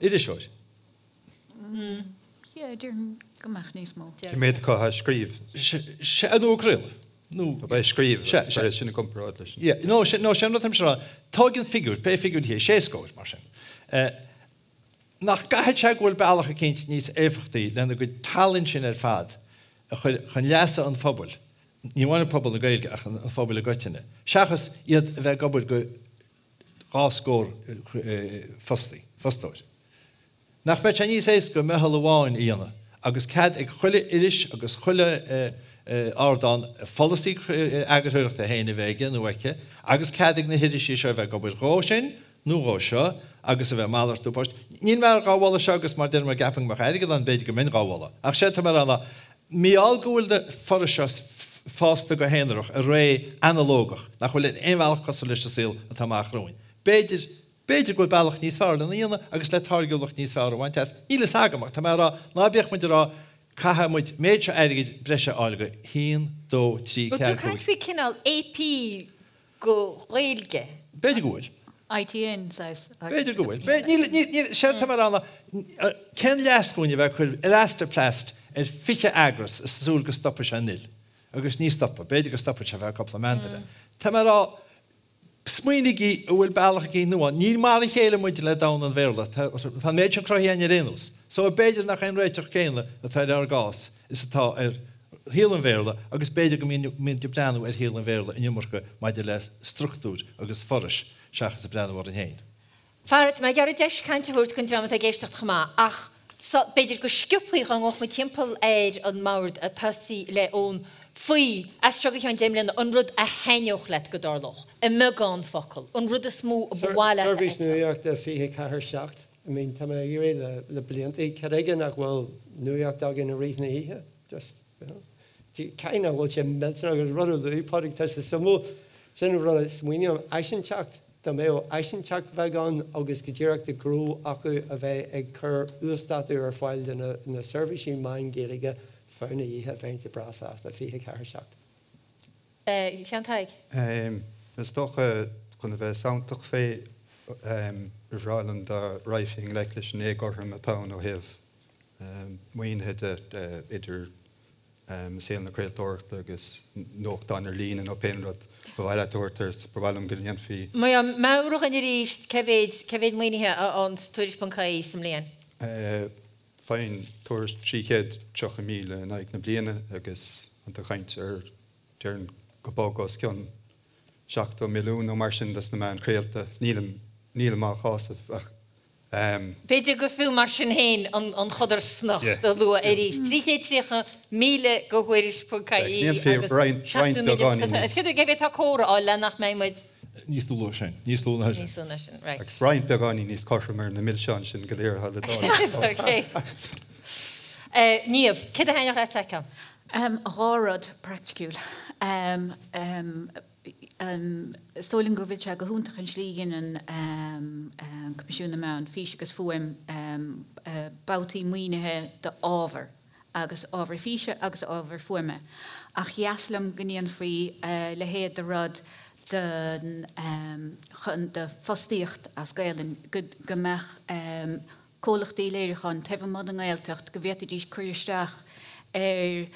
Iriseoir. Yeah, déarfainn go mbeadh níos mó. Cé mhéad acu atá ag scríobh? Sea, nó ag craoladh. Nó. Ag scríobh, Sea, sea. sin i gcomparáid leis an. Yeah, no, sé, no, sé an rud atáimse a rá, tóg an figiúr, pé figiúr é, sé scór, mar sin. Nach gcaithfidh sé go bhfuil bealach eicínt níos éifeachtaí lena gcuid tallann sin ar fad a chur chun leasa an phobail, ní amháin pobal na Gaeilge ach an phobail i gcoitinne, seachas iad a bheith ag obair go 2 scór fostaí, fostóir. Nach mbeadh sé níos éasca meitheal amháin a dhéanamh agus cead ag chuile iris agus chuile ardán a pholasaí eagarthóireachta féin a bheith aige nó aici agus cead ag na hirisí seo a bheith ag obair dhó sin nó dhó seo agus a bheith ag malartú poist. Níl mé dhá mholadh seo agus mar deirim má cheapaim go mbeadh airgead ann b'fhéidir go mbeinn dhá mholadh. Ach sé atá mé a rá ná mar gheall go bhfuil na forais seo fásta go haonarach i ré analógach nach bhfuil ar aon bhealach cosúil leis an saol atá amach romhainn. B'fhéidir B'fhéidir go bhfuil bealach níos fearr lena dhéanamh agus le táirgiúlacht níos fearr a bhaint as. Níl fhios agam ach tá mé a rá ná bíodh muid a rá caithfidh muid méid seo airgid breise a fháil go haon, dó, trí, Bhfuil tú ag ceathair, caint faoi cineál AP go Ghaeilge? B'fhéidir go bhfuil. ITN saghas. B'fhéidir go bhfuil. Níl, níl, níl, séard tá mé a rá ná cén leas dúinn a bheith ag cur elastoplast ar 20 eagras is ag súil go stopfaidh sé an fhuil agus ní stopfaidh. B'fhéidir go stopfaidh sé feadh cúpla meantaire. Tá mé a rá Smaoinígí an bhfuil bealach eicínt nua ann. Ní mar a chéile muid le domhan an Bhéarla. Tá an méid sin cruthaithe againn ar aon nós. So b'fhéidir nach é an réiteach céanna atá ar ár gcás is atá ar shaol an Bhéarla agus b'fhéidir go mbíonn muid ag breathnú ar shaol an Bhéarla an iomarca maidir le struchtúir agus forais. seachas ag breathnú orainn féin. Fear, tá mé ag iarraidh deis cainte a thabhairt don dream atá ag éisteacht chomh maith, ach b'fhéidir go sciobthaí dá ngabhfadh muid timpeall ar an mbord ag tosaí le Eoin faoi, as seo go ceann 10 mbliana, an rud a thaitneodh leat go dtarlódh, i mbeagán focal, an rud is mó a ba mhaith leat a Seirbhís fheiceáil. nuachta 24 7. I mean, tá mé ag iarraidh le le blianta, cad chuige nach bhfuil nuacht againn i rith na hoíche? Just, you know. Caithfidh nach bhfuil sé millteanach agus rud a luaigh Pádraig, tá sé suimiúil, sin an rud a smaoiním, áisinteacht, dá mbeadh áisinteacht bheag ann agus go díreach de ghnó acu a bheith ag cur uasdátú ar fáil de na seirbhísí meán Gaeilge feadh na hoíche, bheinnse breá sásta, 24 7. Ceann Thaidhg. Is dócha, chun a bheith santach fé, ba bhreá liom dá raghfaí i ngleic leis an éagothroime atá ann ó thaobh maoinithe de, idir saol na craoltóireachta agus nuachtáin ar líne nó pé rud ba mhaith leat a thabhairt air. Ba mhaith liom go ndéanfaí. Meabhraigh dhúinn arís cé mhéid, cé mhéid maoinithe a fhaigheann Tuairisc.ie sa mbliain? Faigheann Tuairisc 330,000 in aghaidh na bliana agus an tú ag caint ar déarfainn go bog os cionn 70 milliún nó mar sin dos na meáin chraolta. Nílim, nílim á chásamh ach ehm. B'fhéidir gur fiú mar sin féin an chodarsnacht a lua arís. 330,000 do Thuairisc.ie agus 70 milliún. Cé mhéad atá Comhrá a fháil le nach mbeidh muid. Níos lú ná sin. Níos lú ná sin. Níos lú ná sin, right. Agus roinnt beagáinín níos cothroime ar na milseáin sin go léir atá le dáileadh. Ok. Niamh, céard a thaitneodh leat a fheiceáil? Dhá rud praiticiúil. Is dóigh liom go bhfuil sé go hiontach an slí a dheineann Coimisiún na Meán, Fís agus Fuaim, babhtaí maoinithe d'ábhar, agus ábhar físe agus ábhar fuaime. Ach dheas liom go ndéanfaí a leithéid de rud don, chun, do fostaíocht as Gaelainn, go, go mbeadh comhlachtaí léiriúcháin taobh amuigh den nGaeltacht, go bhféadfaidís cur isteach ar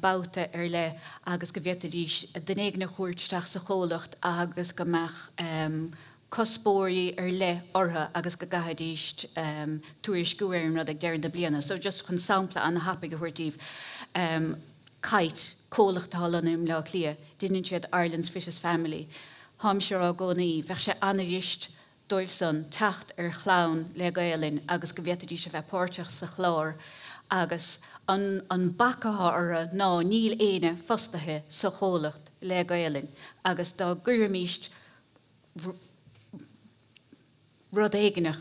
babhta ar leith agus go bhféadfaidís duine éigin a thabhairt isteach sa chomhlacht agus go mbeadh cuspóirí ar leith orthu agus go gcaithfidís tuairisciú ar an rud ag deireadh na bliana. So just chun sampla ana-thapaidh a thabhairt daoibh, Kite, comhlacht atá lonnaithe i mBleá Cliath, deineann siad Ireland's Fittest Family. Tháimse a rá i gcónaí, bheadh sé ana-fhuirist dóibh san teacht ar chlann le Gaelainn agus go bhféadfaidís a bheith páirteach sa chlár agus an an bac atá orthu ná níl éinne fostaithe sa chomhlacht le Gaelainn agus dá gcuirfimíst rud éigineach,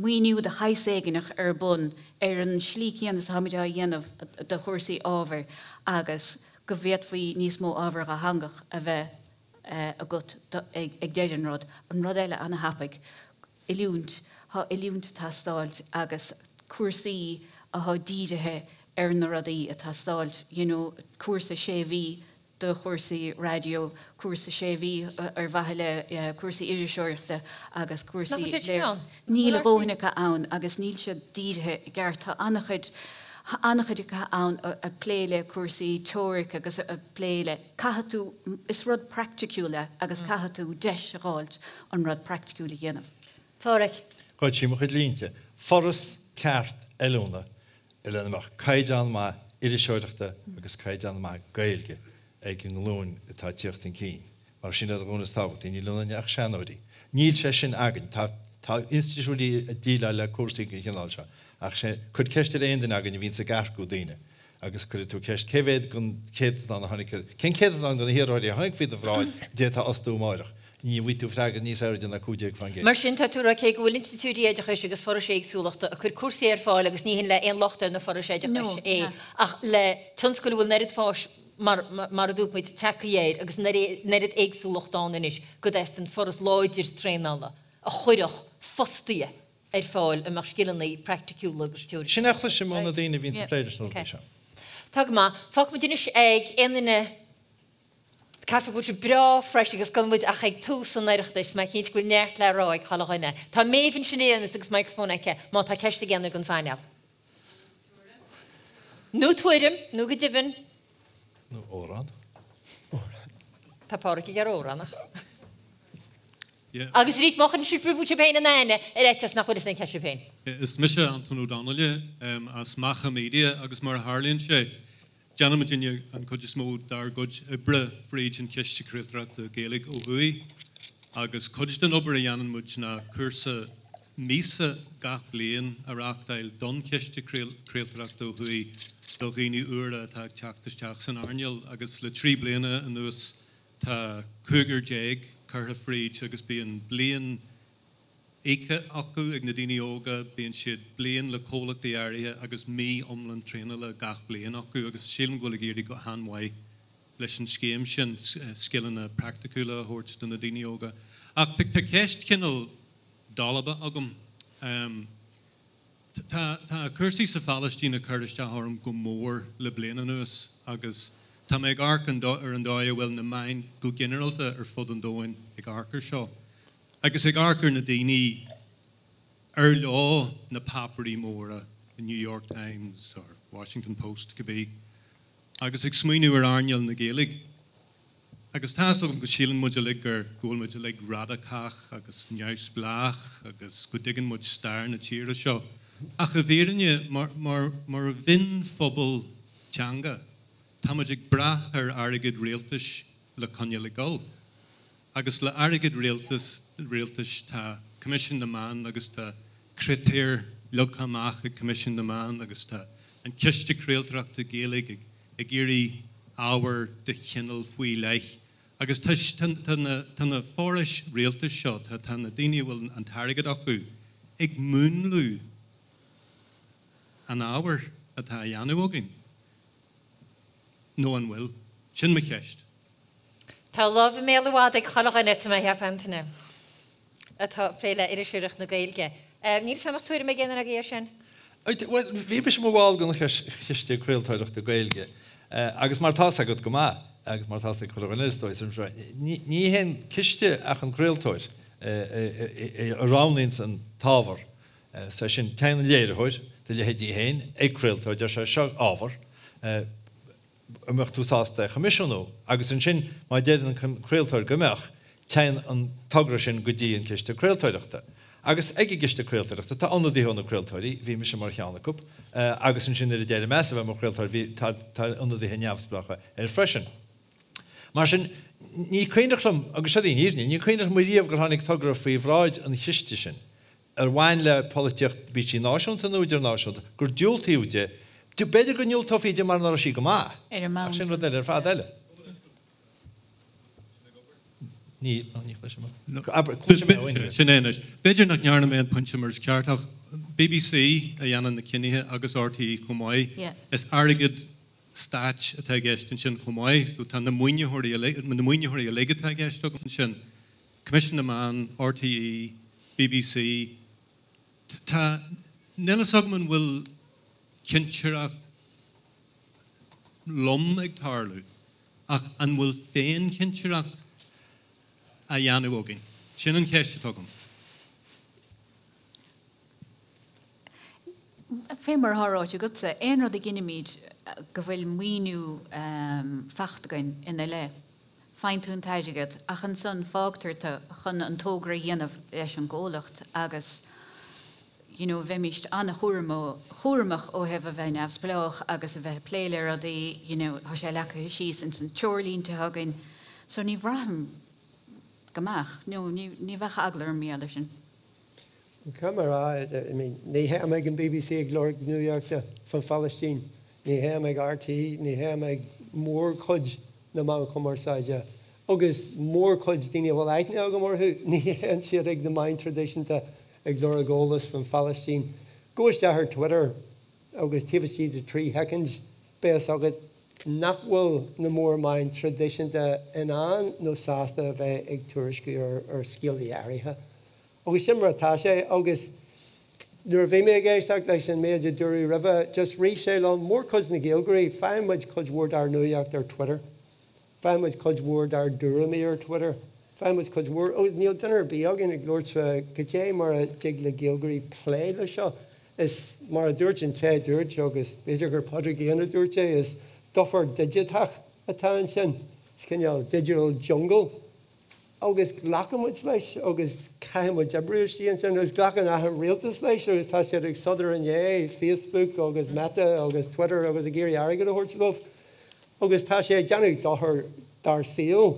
maoiniú de shaghas éigineach ar bun ar an slí céanna is atáimid á dhéanamh do chúrsaí ábhair agus go bhféadfaí níos mó ábhar dhátheangach a bheith agat ag deireadh an rud. An rud eile ana-thapaidh, oiliúint, thá oiliúint ag teastáilt agus cúrsaí athá dírithe ar na rudaí ag teastáilt, you know, cúrsa sé mhí do chúrsaí raidió, cúrsa sé mhí ar mhaithe le cúrsaí iriseoireachta agus cúrsaí Nach bhfuil siad sin ann? Níl a dhóthain acu ann agus níl siad dírithe i gceart. Tá an-chuid, an-chuid acu ann ag plé le cúrsaí teoiric agus ag plé le, caithfidh tú, is rud praiticiúil é agus caithfidh tú deis a dh'fháilt an rud praiticiúil a dhéanamh. Phádraic. Ghoid sí mo chuid línte. Foras ceart oiliúna lena mbeadh caighdeán maith iriseoireachta agus caighdeán maith Gaeilge ag an nglúin atá ag tíocht chun cinn, mar sin iad an ghlúin is tábhachtaí. Níl ionainn ach seanóirí. Níl sé sin againn. Tá tá institiúidí ag déileáil le cúrsaí den chineál seo, ach sé, cuir ceist ar aon duine againn a bhíonns ag earcú daoine agus cuirfidh tú ceist cé mhéad den céatadán a tháinig, cén céatadán de na hiarrthóirí a tháinig faoi do bhráid a d'fhéadfá a fhostú amáireach? Ní bhfaighidh tú freagra níos airde ná 15%. Mar sin, tá tú ag rá cé go bhfuil institiúidí oideachais agus forais éagsúlachta ag cur cúrsaí ar fáil agus ní hin le aon locht ar na forais oideachais é ach le tionscal a bhfuil an oiread fáis mar mar a dúirt muid tagtha air agus an oiread éagsúlachta ann anois go dteastaíonn foras láidir traenála a chuirfeadh fostaithe ar fáil a mbeadh scileanna praiticiúla agus teoiriciúla. Sin é a chloisim ó na daoine a bhíonns ag plé leis na rudaí seo. Tá go maith. Fágfaidh muid anois ag aon duine Caithfidh go bhfuil sibh breá fresh agus gan muid ach ag tús an Oireachtais, tá mé cinnte go bhfuil neart le rá ag chuile dhuine. Tá Méabh ansin ar aon nós agus microphone aici má tá ceist ag aon duine den phainéal. Nó tuairim, nó go deimhin. Nó amhrán. Tá Páraic ag iarraidh amhrán ach. Agus arís, má chuireann sibh sibh féin in aithne ar fhaitíos nach bhfuil fhios aon cheist sibh féin. Is mise Antóin Ó Donnaile as Macha Media agus mar a tharlaíonn sé, Déanaimidne an chuid is mó dár gcuid oibre fríd an Chiste Craoltóireachta Gaeilge ó thuaidh. Agus cuid den obair a dhéanann muid ná cúrsa míosa gach bliain a reáchtáil don Chiste Craoltóireachta ó thuaidh do dhaoine úra atá ag teacht isteach san earnáil agus le 3 bliana anuas tá 15 curtha fríd agus bíonn bliain íoctha acu ag na daoine óga, bíonn siad bliain le comhlachtaí áirithe agus mí iomlán traenála gach bliain acu agus sílim go bhfuil ag éirí go han-mhaith leis an scéim sin scileanna praiticiúla a thabhairt do na daoine óga. Ach tá ceist cineál dalba agam. Tá tá cúrsaí sa Phalaistín ag cur isteach orm go mór le bliain anuas agus tá mé ag amharc ar an dóigh a bhfuil na meáin go ginearálta ar fud an domhain ag amharc ar seo agus ag amharc ar na daoine ar leo na páipéirí móra, the New York Times or Washington Post, cibé, agus ag smaoineamh ar earnáil na Gaeilge. Agus tá's agam go síleann muid uilig gur, go bhfuil muid uilig radacach agus neamhspleách agus go dtuigeann muid stair na tíre seo. Ach i bhfírinne, mar, mar, mar mhionphobal teanga, tá muid ag brath ar airgead rialtais le coinneáil ag dul. Agus le airgead rialtas, rialtais tá Coimisiún na Meán agus tá critéir leagtha amach ag Coimisiún na Meán agus tá an Ciste Craoltóireachta Gaeilge ag, ag iarraidh ábhar de chineál faoi leith. Agus tá, tá na, tá na forais rialtais seo, tá, tá na daoine a bhfuil an t-airgead acu ag múnlú an ábhair atá á dhéanamh againn. Nó an bhfuil? Sin mo cheist. Tá lámh i mbéal i bhfad ag chuile dhuine, tá mé a cheapadh, Antaine. atá ag plé le iriseoireacht na Gaeilge. Níl 'fhios a'm an mbeadh tuairim ag aon duine agaibh air sin? Bhuel, bhí mise i mo bhall den Chiste Craoltóireachta Gaeilge agus mar tá's agat go maith, agus mar tá's ag chuile dhuine is dóigh, ní hé an ciste ach an craoltóir a roghnaíonns an t-ábhar. Sé sin, téann an léiritheoir, do leithéidí féin, ag craoltóir, deir sé, seo ábhar, an mbeadh tú sásta é a choimisiúnú? Agus ansin, má deireann an craoltóir go mbeadh, téann an togra sin go dtí an Ciste Craoltóireachta. Agus ag an gCiste Craoltóireachta, tá ionadaithe ó na craoltóirí, bhí mise mar cheann acu, agus ansin nuair a d'éirigh mé as a bheith mar chraoltóir, bhí, tá, tá ionadaithe neamhspleácha air freisin. Mar sin, ní cuimhneach liom, agus seo í an fhírinne, ní cuimhneach liom riamh gur tháinig togra faoi bhráid an chiste sin, ar bhain le polaitíocht, bíodh sí náisiúnta nó idirnáisiúnta, gur diúltaíodh di. B'fhéidir go ndiúltófaí di mura raibh sí go maith, ach sin rud eile ar fad eile. Níl, ní chloisim é. Abair, cloisim é ó inniu. Sin é anois. B'fhéidir nach ndearna mé an pointe mar is ceart, ach BBC a dhéanann na cinnithe agus RTÉ chomh maith. Is airgead stáit atá i gceist ansin chomh maith, so tá na maoinitheoirí uilig, na maoinitheoirí uilig atá i gceist agam ansin. Coimisiún na Meán, RTÉ, BBC, tá, níl fhios agam an bhfuil cinsireacht lom ag tarlú, ach an bhfuil féinchinsireacht á dhéanamh againn? Sin an cheist atá agam. Fé mar atá ráite agatsa, aon rud a gcinnimid go bhfuil maoiniú faighte againn ina leith, faigheann tú an t-airgead ach ansan fágtar tú chun an togra a dhéanamh leis an gcomhlacht agus you know bheimíst an-chúramach ó thaobh a bheith neamhspleách agus a bheith ag plé le rudaí you know tá sé leagtha síos ins na treoirlínte againn so ní bhraithim go mbeadh, no ní bheadh eagla orm mar gheall air sin. Caithfidh mé a rá, I mean, ní théim ag an bbc ag lorg nuachta faoin Phalaistín, ní théim ag RTÉ, ní théim ag mórchuid na meán cumarsáide agus mórchuid daoine a bhfuil aithne agam orthu, ní théann siad ag na meáin traidisiúnta ag lorg eolas faoin Phalaistín. Gabh isteach ar Twitter agus taobh istigh de 3 shoicind beidh fhios agat nach bhfuil na mórmheáin traidisiúnta in ann nó sásta a bheith ag tuairisciú ar scéaltaí áirithe. Agus sin mar atá sé agus nuair a bhí mé ag éisteacht leis an méid a dúradh roimhe, just rith sé liom, mórchuid na Gaeilgeoirí, faigheann muid cuid mhór dár nuaíocht ar Twitter, faigheann muid cuid mhór dár dtuairimí ar Twitter, faigheann muid cuid mhór, agus níl duine ar bith againn ag labhairt fá goidé mar a dtig le Gaeilgeoirí plé le seo. Is mar a dúirt an té a dúirt, agus b'fhéidir gur Pádraig Éanna a dúirt é, is dufair digiteach atá ansin, is cineál digital jungle agus glacann muid leis agus caithfidh muid oibriú istigh ansin agus glacann achan rialtas leis agus tá siad ag sodar i ndiaidh Facebook agus Meta agus Twitter agus ag iarraidh airgead a thabhairt dóibh agus tá sé ag déanamh dochar dár saol.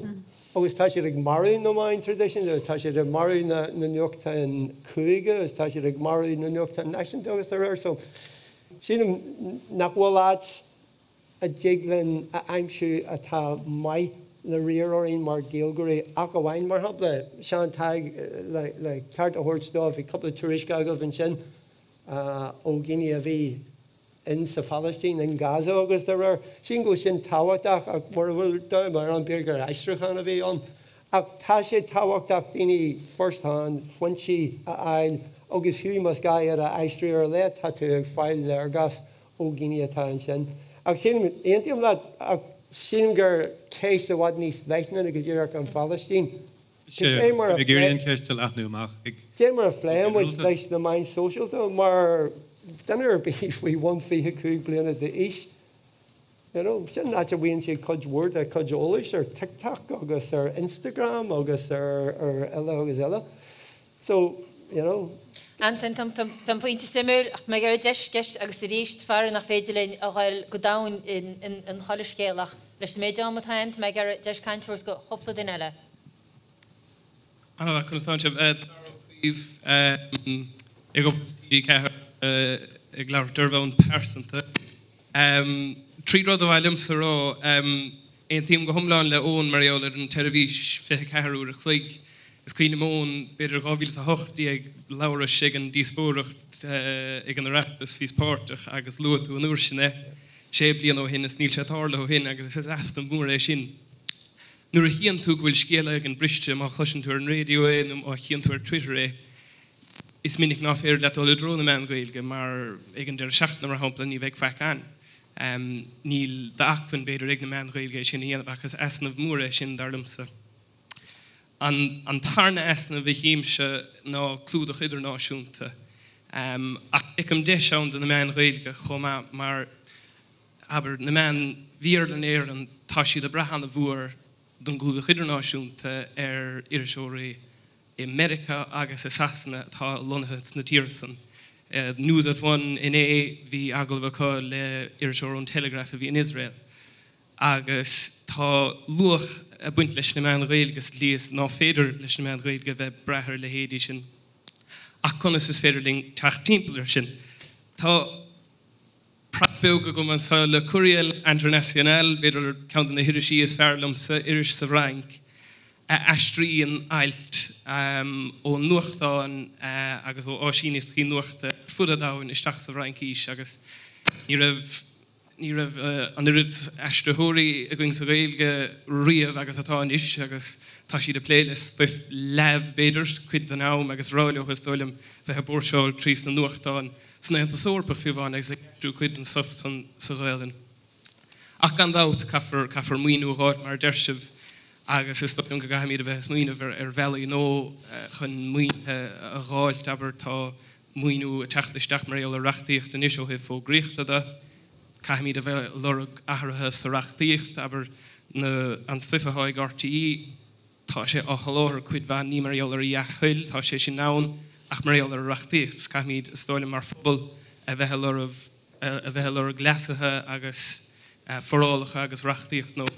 Agus tá siad ag marú na meáin traidisiúnta agus tá siad ag marú na nuachtáin chúige agus tá siad ag marú na nuachtáin náisiúnta agus dá réir. So, sílim nach bhfuil áit a dtig linn a aimsiú atá maith le riar orainn mar Ghaeilgeoirí ach amháin, mar shampla, Seán Tadhg, le ceart a thabhairt dó, bhí cúpla tuairisc agaibh ansin ó dhaoine a bhí in sa Phalaistín, in Gaza agus dá réir. Sílim go bhfuil sin tábhachtach ach mura bhfuil mórán, b'fhéidir gur aistriúchán a bhí ann. Ach tá sé tábhachtach daoine first hand, foinsí a fháil agus fiú más gá iad a aistriú ar a laghad tá tú ag fáil léargas ó dhaoine atá ansin. Ach sílim, aontaím leat ach sílim gur ceist i bhfad níos leithne ná go díreach an Phalaistín. Cad é mar a. Ag iarraidh an cheist a leathnú amach ag. Cad é mar a phléann muid leis na meáin sóisialta mar duine ar bith faoi bhun 25 bliana d'aois, you know, sin an áit a bhfaigheann siad cuid mhór dá gcuid eolais, ar TikTok agus ar Instagram agus ar eile agus eile. So, you know. Antain, tá an pointe suimiúil ach tá mé ag iarraidh deis ceist agus arís faraor nach féidir linn a ghoil go domhain in chuile scéal ach leis an méid ama atá ann tá mé ag iarraidh deis cainte a thabhairt do chúpla duine eile. An-mhaith, conas tánn sibh? Dara Ó Caoimh, ag obair le TG4, ag labhairt ar bhonn pearsanta. Trí rud a ba mhaith liomsa a rá. Aontaím go hiomlán le Eoin mar gheall ar an tseirbhís 24 uair a chloig. Is cuimhin liom Eoin, b'fhéidir 2018, labhrais ag an díospóireacht ag an Oireachtas, bhíos páirteach agus luaigh tú an uair sin é, sé bliana ó shin is níl sé tarlaithe ó shin agus is easnamh mór é sin. Nuair a chíonn tú go bhfuil scéal éigin briste, má chloiseann tú ar an raidió é nó má chíonn tú ar Twitter é, is minic ná féidir leat dul i dtreo na meán Gaeilge mar ag an deireadh seachtaine, mar shampla, ní bheidh faic ann. Níl d'acmhainn, b'fhéidir, ag na meáin Ghaeilge é sin a dhéanamh ach is easnamh mór é sin, dar liomsa. An tarna easnamh a chímse ná clúdach idirnáisiúnta. Ach feicim deis ann do na meáin Ghaeilge chomh maith mar, abair, na meáin Bhéarla in Éirinn, tá siad ag brath an-mhór don gclúdach idirnáisiúnta ar iriseoirí i Meiriceá agus i Sasana atá lonnaithe sna tíortha san. News at One inné, bhí agallamh acu le iriseoir ón Telegraph a bhí in Iosrael. Agus tá luach ag baint leis na meáin Ghaeilge sa tslí is ná féidir leis na meáin Ghaeilge a bheith ag brath ar a leithéidí sin. Ach conas is féidir linn teacht timpeall air sin? Tá. Prop beag agam anseo, Le Courrier International, b'fhéidir ceann de na hirisí is fearr liomsa, iris sa bhFrainc a aistríonn ailt ó nuachtáin agus ó áisíneachtaí nuachta ar fud an domhain isteach sa bhFraincís agus ní raibh ní raibh an oiread aistritheoirí againn sa Ghaeilge riamh agus atá anois agus tá siad ag plé le stuif leamh b'fhéidir cuid den am agus bhreá leo is dóigh liom bheith ag búirseáil trí sna nuachtáin san Aontas Eorpach fiú amháin agus ag aistriú cuid den stuif san sa Ghaelainn. Ach gan dabht, caithfear, caithfear maoiniú a dh'fháilt mar a deir sibh agus is dóigh liom go gcaithfimid a bheith ag smaoineamh ar, ar bhealaí nua chun maoinithe a dh'fháilt, abair, tá maoiniú ag teacht isteach mar gheall ar reachtaíocht anois ó thaobh fógraíochta de. Caithfimid a bheith ag lorg athruithe sa reachtaíocht, abair, na, an stuif atá ag RTÉ, Tá sé á sholáthar cuid mhaith ní mar gheall ar a dhea-thoil, tá sé sin ann, ach mar gheall ar an reachtaíocht. Caithfimid, is dóigh liom, mar phobal, a bheith ag lorg, a bheith ag lorg leasuithe agus forálacha agus reachtaíocht nua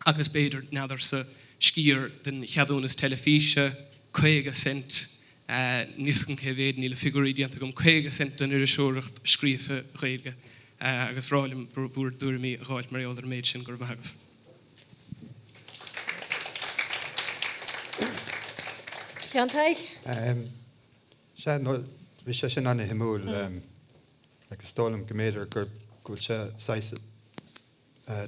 agus b'fhéidir, n'fheadarsa, sciar den cheadúnas teilifíse, 50 cent, níl 'fhios agam cé mhéad, níl na figiúirí déanta agam, 50 cent don iriseoireacht scríofa Ghaeilge agus bhreá liom bhur dtuairimí a dh'fháilt mar gheall ar an méid sin. Go raibh maith agaibh. Seán Tadhg? Sea, no, bhí sé sin ana-shuimiúil agus is dóigh liom go mb'fhéidir go bhfuil sé saghas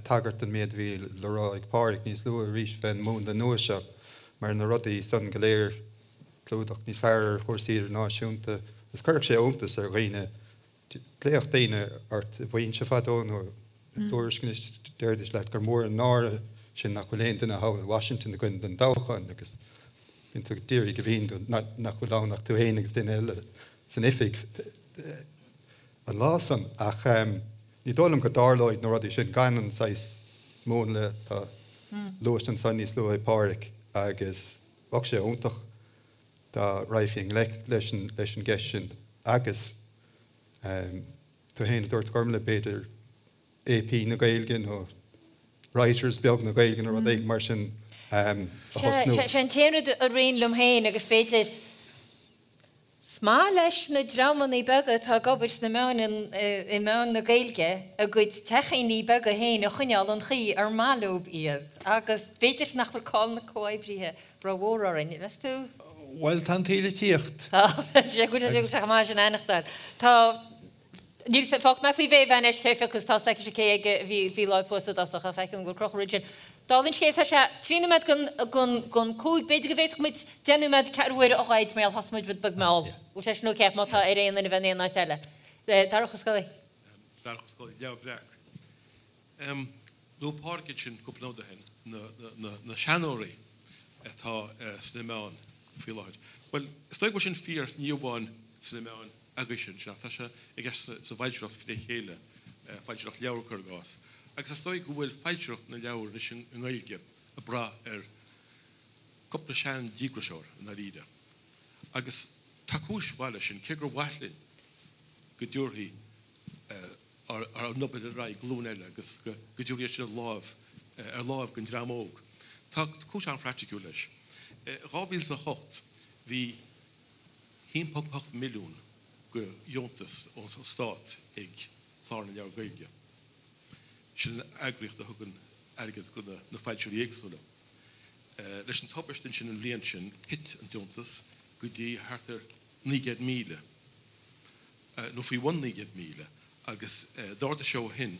tagairt don méid a bhí le rá ag Pádraig níos luaithe arís fén múnla nua seo mar na rudaí san go léir, clúdach níos fearr ar chúrsaí idirnáisiúnta agus chuirfeadh sé iontas ar dhaoine Ghlaofadh daoine ort i bhFoinse fadó nó i dTuairisc anois, déarfaidís leat gur mór an náire sin nach bhfuil aon duine thall i Washington againn don dtoghchán agus bíonn tú d'iarraidh a mhíniú nach bhfuil ann ach tú féin agus duine eile san oifig an lá san. Ach ní dóigh liom go dtarlóidh na rudaí sin gan an saghas múnla atá luaite ansan níos luaithe ag Pádhraic agus bheadh sé iontach dá raghfaí i ngleic leis an gceist sin agus tú féin a dúirt Gormlaith, b'fhéidir AP na Gaeilge nó Writers beag na Gaeilge nó rud éigin mar sin. A thosnú. Sé an t-aon rud a ritheann liom féin agus b'fhéidir is maith leis na dreamanna beaga atá ag obair sna meáin i meáin na Gaeilge a gcuid teachíní beaga féin a choinneáil an chaoi ar maith leo iad agus b'fhéidir nach bhfuil cáil na comhoibrithe rómhór orainn. Meas tú? Bhuel, tá an tsaol ag tíocht. Tá, sé go bhfuil sé chomh maith sin a aithneachtáil. Tá. Níl 's fágfaidh mé faoi mhéabh anois cé acu is tá s'aici cé aige a bhí láimh thuas i dtosach ach feicim go bhfuil crochadh roimhe sin. Dála an scéil tá sé 3 nóiméad don 5, b'fhéidir go bhféadfadh muid 10 nóiméad ceathrú uaire a ghoid mar gheall thosaigh muid rud beag mall. Bhfuil sé sin ok má tá ar aon duine bheith in aon áit eile. Darach Ó Scolaí. Darach Ó Scolaí, Leabhar Breac. Luaigh Pádraig ansin cúpla nóiméad ó shin, na seanóirí atá sna meáin faoi láthair. Bhuel, is dóigh go bhfuil sin fíor ní amháin sna meáin agaibhse ansin ach tá sé i gceist sa bhfoilsitheoireacht fré chéile, foilsitheoireacht leabhar cuir i gcás. Agus is dóigh go bhfuil foilsitheoireacht na leabhar anois i nGaeilge ag brath ar cúpla sean-díograiseoir i ndáiríre. Agus tá cúis mhaith leis sin, cé gur mhaith linn go dtabharfaí ár n-obair ar aghaidh glúin eile agus go dtabharfaí é sin ar láimh ar láimh don dream óg. Tá cúis an-phraiticiúil leis. I 2008 bhí 1.8 milliún de dheontas ón Stát ag Clár na Leabhar Gaeilge. Sin an eagraíocht a thugann airgead do na foilsitheoirí éagsúla. Leis an tubaiste ansin an bhliain sin, thit an deontas go dtí thart ar 900,000, nó faoi bhun 900,000, agus d'ardaigh sé ó shin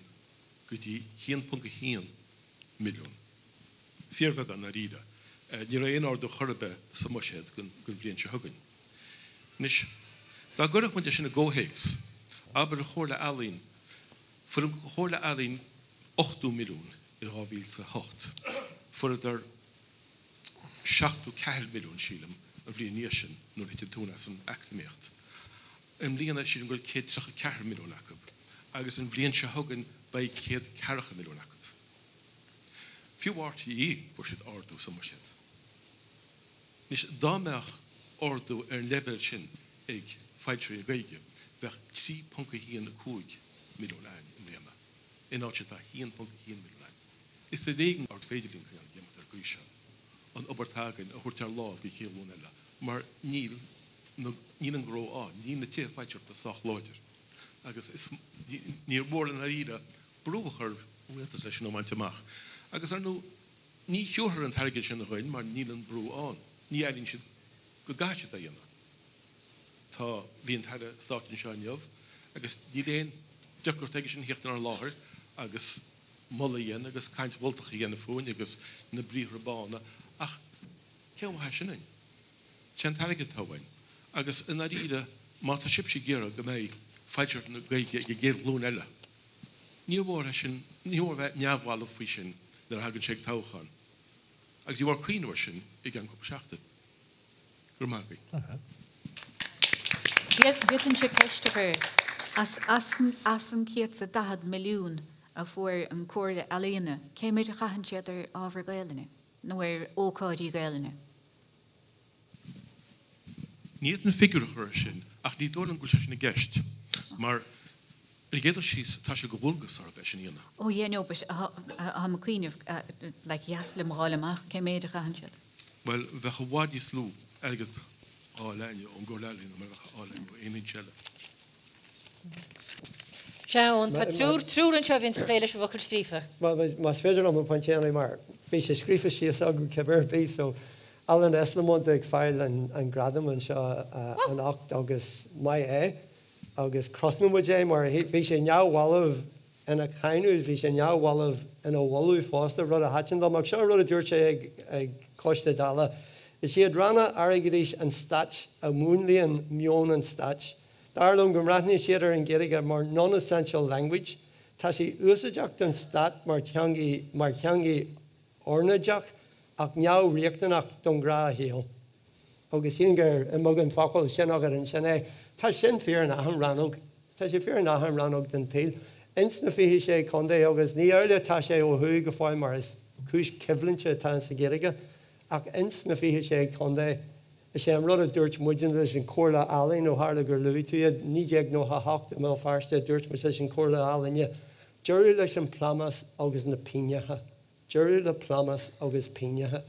go dtí 1.1 milliún. Fíorbheagán i ndáiríre. Ní raibh aon ardú chor ar bith sa mbuiséad don bhliain seo chugainn. Anois, dá gcuirfeadh muid é sin i gcomhthéacs, abair an Chomhairle Ealaíon, fuair an Chomhairle Ealaíon 80 milliún i 2008, fuaireadar 74 milliún, sílim, an bhliain ina dhiaidh sin nuair a thit an tóin as an eacnamaíocht. I mbliana, sílim go bhfuil 134 milliún acu agus an bhliain seo chugainn beidh 140 milliún acu. Fiú RTÉ, fuair siad ardú sa mbuiséad. Anois, dá mbeadh ardú ar an leibhéal sin ag foilsitheoirí na Gaeilge, bheadh 3.15 milliún againn i mbliana, in áit atá 1.1 milliún againn. Is ar éigean gur féidir linn coinneáil ag imeacht ar an gcaoi seo, an obair atá againn a thabhairt ar láimh don chéad ghlúin eile, mar níl níl an gnó ann, níl na tithe foilsitheoireachta sách láidir. Agus is níor mhór i ndáiríre brú a chur ar an rialtas leis sin a bhaint amach. Agus ar ndóigh, ní thiúrfar an t-airgead sin dhuinn mar níl an brú ann. Ní airíonn siad go gcaithfidh siad é a dhéanamh. Tá, bhí an tAire Stáit anseo inniu agus níl aon deacracht aige sin theacht inár láthair agus moladh a dhéanamh agus caint mholtach a dhéanamh fúinn agus na briathra bána ach cén mhaith é sin dhuinn? Sé an t-airgead atá uainn. Agus i ndáiríre, má tá sibhse ag iarraidh go mbeidh foilsitheoireacht na Gaeilge ag an gcéad ghlúin eile, Ní mór é sin, ní mór bheith neamhbhalbh faoi sin nuair a thagann sé ag toghchán. Agus ní mór cuimhneamh air sin i gceann cúpla seachtain. Go raibh maith agaibh. Bhféadfainnse ceist a chur? As as an 140 milliún a fuair an Comhairle Ealaíona, cé méid a chaitheann siad ar ábhar Gaelainne nó ar ócáidí Gaelainne? Ní fhéadfainn figiúr a chur air sin ach ní dóigh liom go bhfuil sé sin i gceist mar ar an gcéad dul síos tá sé de dhualgas orthu é sin a dhéanamh. Oh yeah no but táim ag cuimhneamh like dheas liom a dh'fháil amach cé méid a chaitheann siad. Bhuel bheadh i bhfad níos lú airgead á fháil againne ón gComhairle Ealaíon ná mar a bheadh á fháil againn ó aon fhoinse eile. Sea, Eoin, tá triúr, triúr anseo a bhíonns ag plé leis an bhfocal scríofa. Más féidir liom an pointe a dhéanamh mar bhí sé scríofa síos agam cibé ar bith so Alan Esslemont ag fáil an gradam anseo anocht agus maith é agus crothnóidh muid é mar bhí sé neamhbhalbh ina cháineadh, bhí sé neamhbhalbh ina mholadh fosta, rud a thaitin liom. Ach seo rud a dúirt sé ag Coiste Dála, Is iad ranna airgeadais an stáit a mhúnlaíonn meon an stáit. Dar liom go mbreathnaíonn siad ar an Ghaeilge mar non-essential language. Tá sí úsáideach don stát mar theangaidh ornáideach ach neamhriachtanach don ghnáthshaol. Agus sílim gur i mbeagán focal, sin agat ansin é. Tá sin fíor in achan rannóg. Tá sé fíor in achan rannóg den tsaol. Ins na 26 contae, agus ní amhlaidh atá sé ó thuaidh go fóill mar is cúis coimhlinte atá sa Ghaeilge, ach ins na 26 contae, is é an rud a dúirt muidne leis an Chomhairle Ealaíon, ó tharla gur luaigh tú iad, 1998 i mBéal Feirste, dúirt muid leis an Chomhairle Ealaíne, deireadh leis an bplámás agus na pínneacha. Deireadh le plámás agus pínneacha.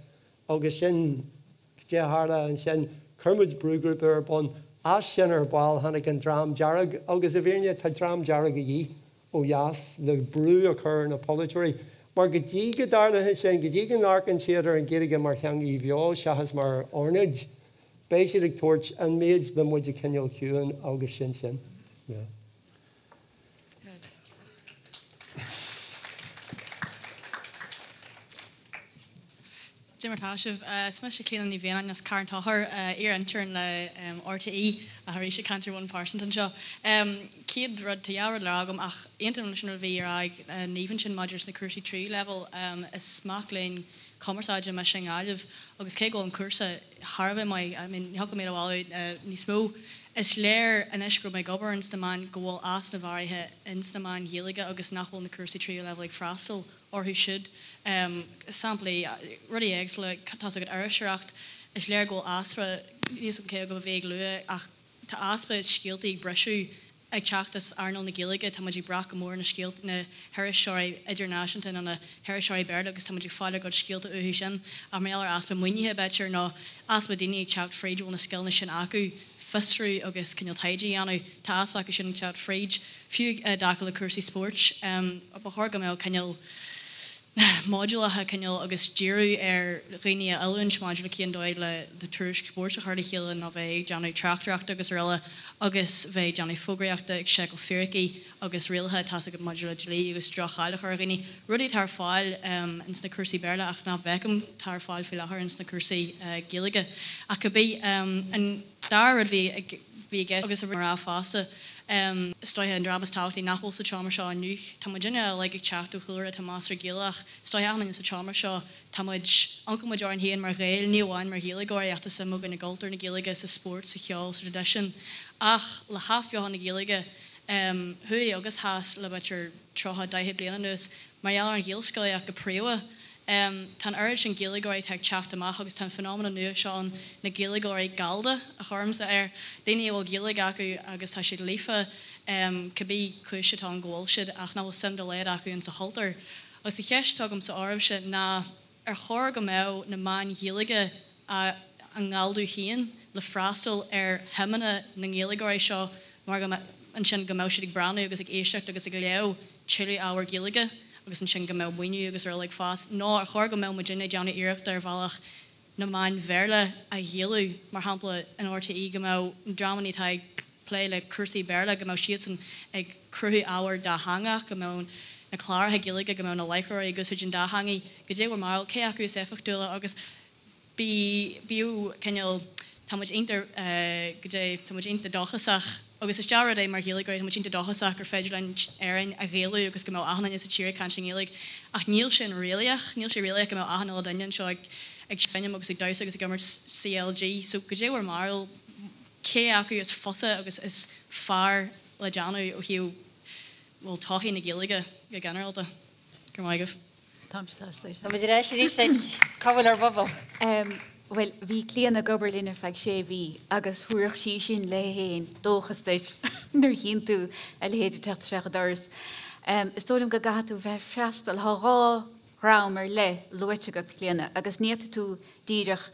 Agus sin, cad é a tharla ansin, chuir muid brúghrúpa ar bun, as sin ar ball tháinig an Dream Dearg agus i bhfírinne tá Dream Dearg a dhíth ó dheas le brú a chur ar na polaiteoirí mar go dtí go dtarlaíonn sin, go dtí go n-amharcann siad ar an Ghaeilge mar theangaidh bheo seachas mar ornáid, beidh siad ag tabhairt an méid le muid a choinneáil ciúin agus sin sin. Yeah. Cad é mar tá sibh. Is mise Clíona Ní Mhianáin as Carn Tóchair, iar-intern le RTÉ, ach arís ag caint ar bhonn pearsanta anseo. Chéad rud, tá dhá rud le rá agam ach aontaím leis an rud a bhí á rá ag Niamh ansin maidir leis na cúrsaí tríú leibhéal. Is mac léinn cumarsáide mise i nGaillimh agus cé go bhfuil an cúrsa thar a bheith maith, I mean ní thiocfadh liom iad a mholadh níos mó, is léir anois go raibh mé ag obair ins na meáin go bhfuil easnamh áirithe ins na meáin Ghaeilge agus nach bhfuil na cúrsaí tríú leibhéal ag freastal orthu siúd. Samplaí, rudaí éagsúla, tá's agat iriseoireacht, is léir go bhfuil easpa, níl 's agam cé agaibh a bhí ag lua ach tá easpa scéaltaí ag briseadh, ag teacht as earnáil na Gaeilge, tá muid ag brath go mór ar na scéalta, na hiriseoirí idirnáisiúnta nó na hiriseoirí Béarla agus tá muid ag fáil ár gcuid scéalta uathu sin ach mar gheall ar easpa maoinithe b'fhéidir nó easpa daoine ag teacht fríd a bhfuil na scileanna sin acu, fiosrú agus cineál taighde a dhéanamh, tá easpa acu sin ag teacht fríd. Fiú i dtaca le cúrsaí spóirt, ba chóir go mbeadh cineál modúlacha cineál agus díriú ar dhaoine a oiliúint maidir le cén dóigh le tuairisc spóirt a chur le chéile nó bheith ag déanamh tráchtaireachta agus araile agus bheith ag déanamh fógraíochta, ag seiceáil fíricí agus rialacha tá's agat maidir le dlí agus droch-cháil a chur ar dhaoine. Rudaí atá ar fáil ins na cúrsaí Béarla ach nach bhfeicim atá ar fáil faoi láthair ins na cúrsaí Gaeilge. Ach cibé, an dara rud bhí ag bhí i gceist agus a rá fosta, is dóiche an dream is tábhachtaí nach bhfuil sa tseomra seo inniu, tá muidinne uilig ag teacht ó chúlra atá measartha Gaelach, is dóiche achan duine sa tseomra seo, tá muid, amharcann muid orainn féin mar Ghaeil, ní amháin mar Ghaeilgeoirí ach tá suim againn i gcultúr na Gaeilge, sa spórt, sa cheol, sa traidisiún. Ach le hathbheochan na Gaeilge, thuaidh agus theas le b'fhéidir 30, 40 bliain anuas, mar gheall ar an Ghaelscolaíocht go príomha, Tá an oiread sin Gaeilgeoirí atá ag teacht amach agus tá an fenomena nua seo ann, na Gaeilgeoirí Gallda a chuirimse air, daoine a bhfuil Gaeilge acu agus tá siad líofa, cibé cúis atá ann go bhfuil siad, ach nach bhfuil suim dá laghad acu insa chultúr. Agus an cheist atá agamsa oraibhse ná ar chóir go mbeadh na meáin Ghaeilge á ngalldú féin le freastal ar shuimeanna na nGaeilgeoirí seo mar go ansin go mbeadh siad ag breathnú agus ag éisteacht agus ag léamh tuilleadh ábhar Gaeilge agus ansin go mbeadh maoiniú agus araile ag fás, nó ar chóir go mbeadh muidinne ag déanamh iarrachta ar bhealach na meáin Bhéarla a Ghaelú, mar shampla in RTÉ go mbeadh na dreamanna atá ag plé le cúrsaí Béarla go mbeadh siadsan ag cruthú ábhar dátheangach, go mbeadh na cláracha Gaeilge, go mbeadh na láithreoirí ag úsáid an dá theangaidh, goidé bhur mbarúil, cé acu is éifeachtúla agus. Bíodh cineál, tá muid iontach, goidé, tá muid iontach dóchasach agus is dea-rud é mar Ghaeilgeoirí, tá muid iontach dóchasach gur féidir linn Éirinn a Ghaelú agus go mbeadh achan duine sa tír ag caint i nGaeilge ach níl sin réalaíoch, níl sé réalaíoch go mbeadh achan uile duine anseo ag ag seinm agus ag damhsa agus ag imirt CLG so goidé bhur mbarúil, cé acu is fusa agus is fearr le déanamh ó thaobh, bhuel, todhchaí na Gaeilge go ginearálta? Go raibh maith agaibh. Táim sásta. Tá muid ar ais arís ag cá bhfuil ár bpobal. Bhuel, bhí Clíona ag obair linn ar feadh sé mhí agus thabharfadh sí sin léi féin dóchas duit nuair a chíonn tú a leithéid ag teacht isteach an doras. Is dóigh liom go gcaithfidh tú bheith ag freastal. Tá dhá dhream ar leith luaite agat, Clíona, agus ní fhéadfaidh tú díreach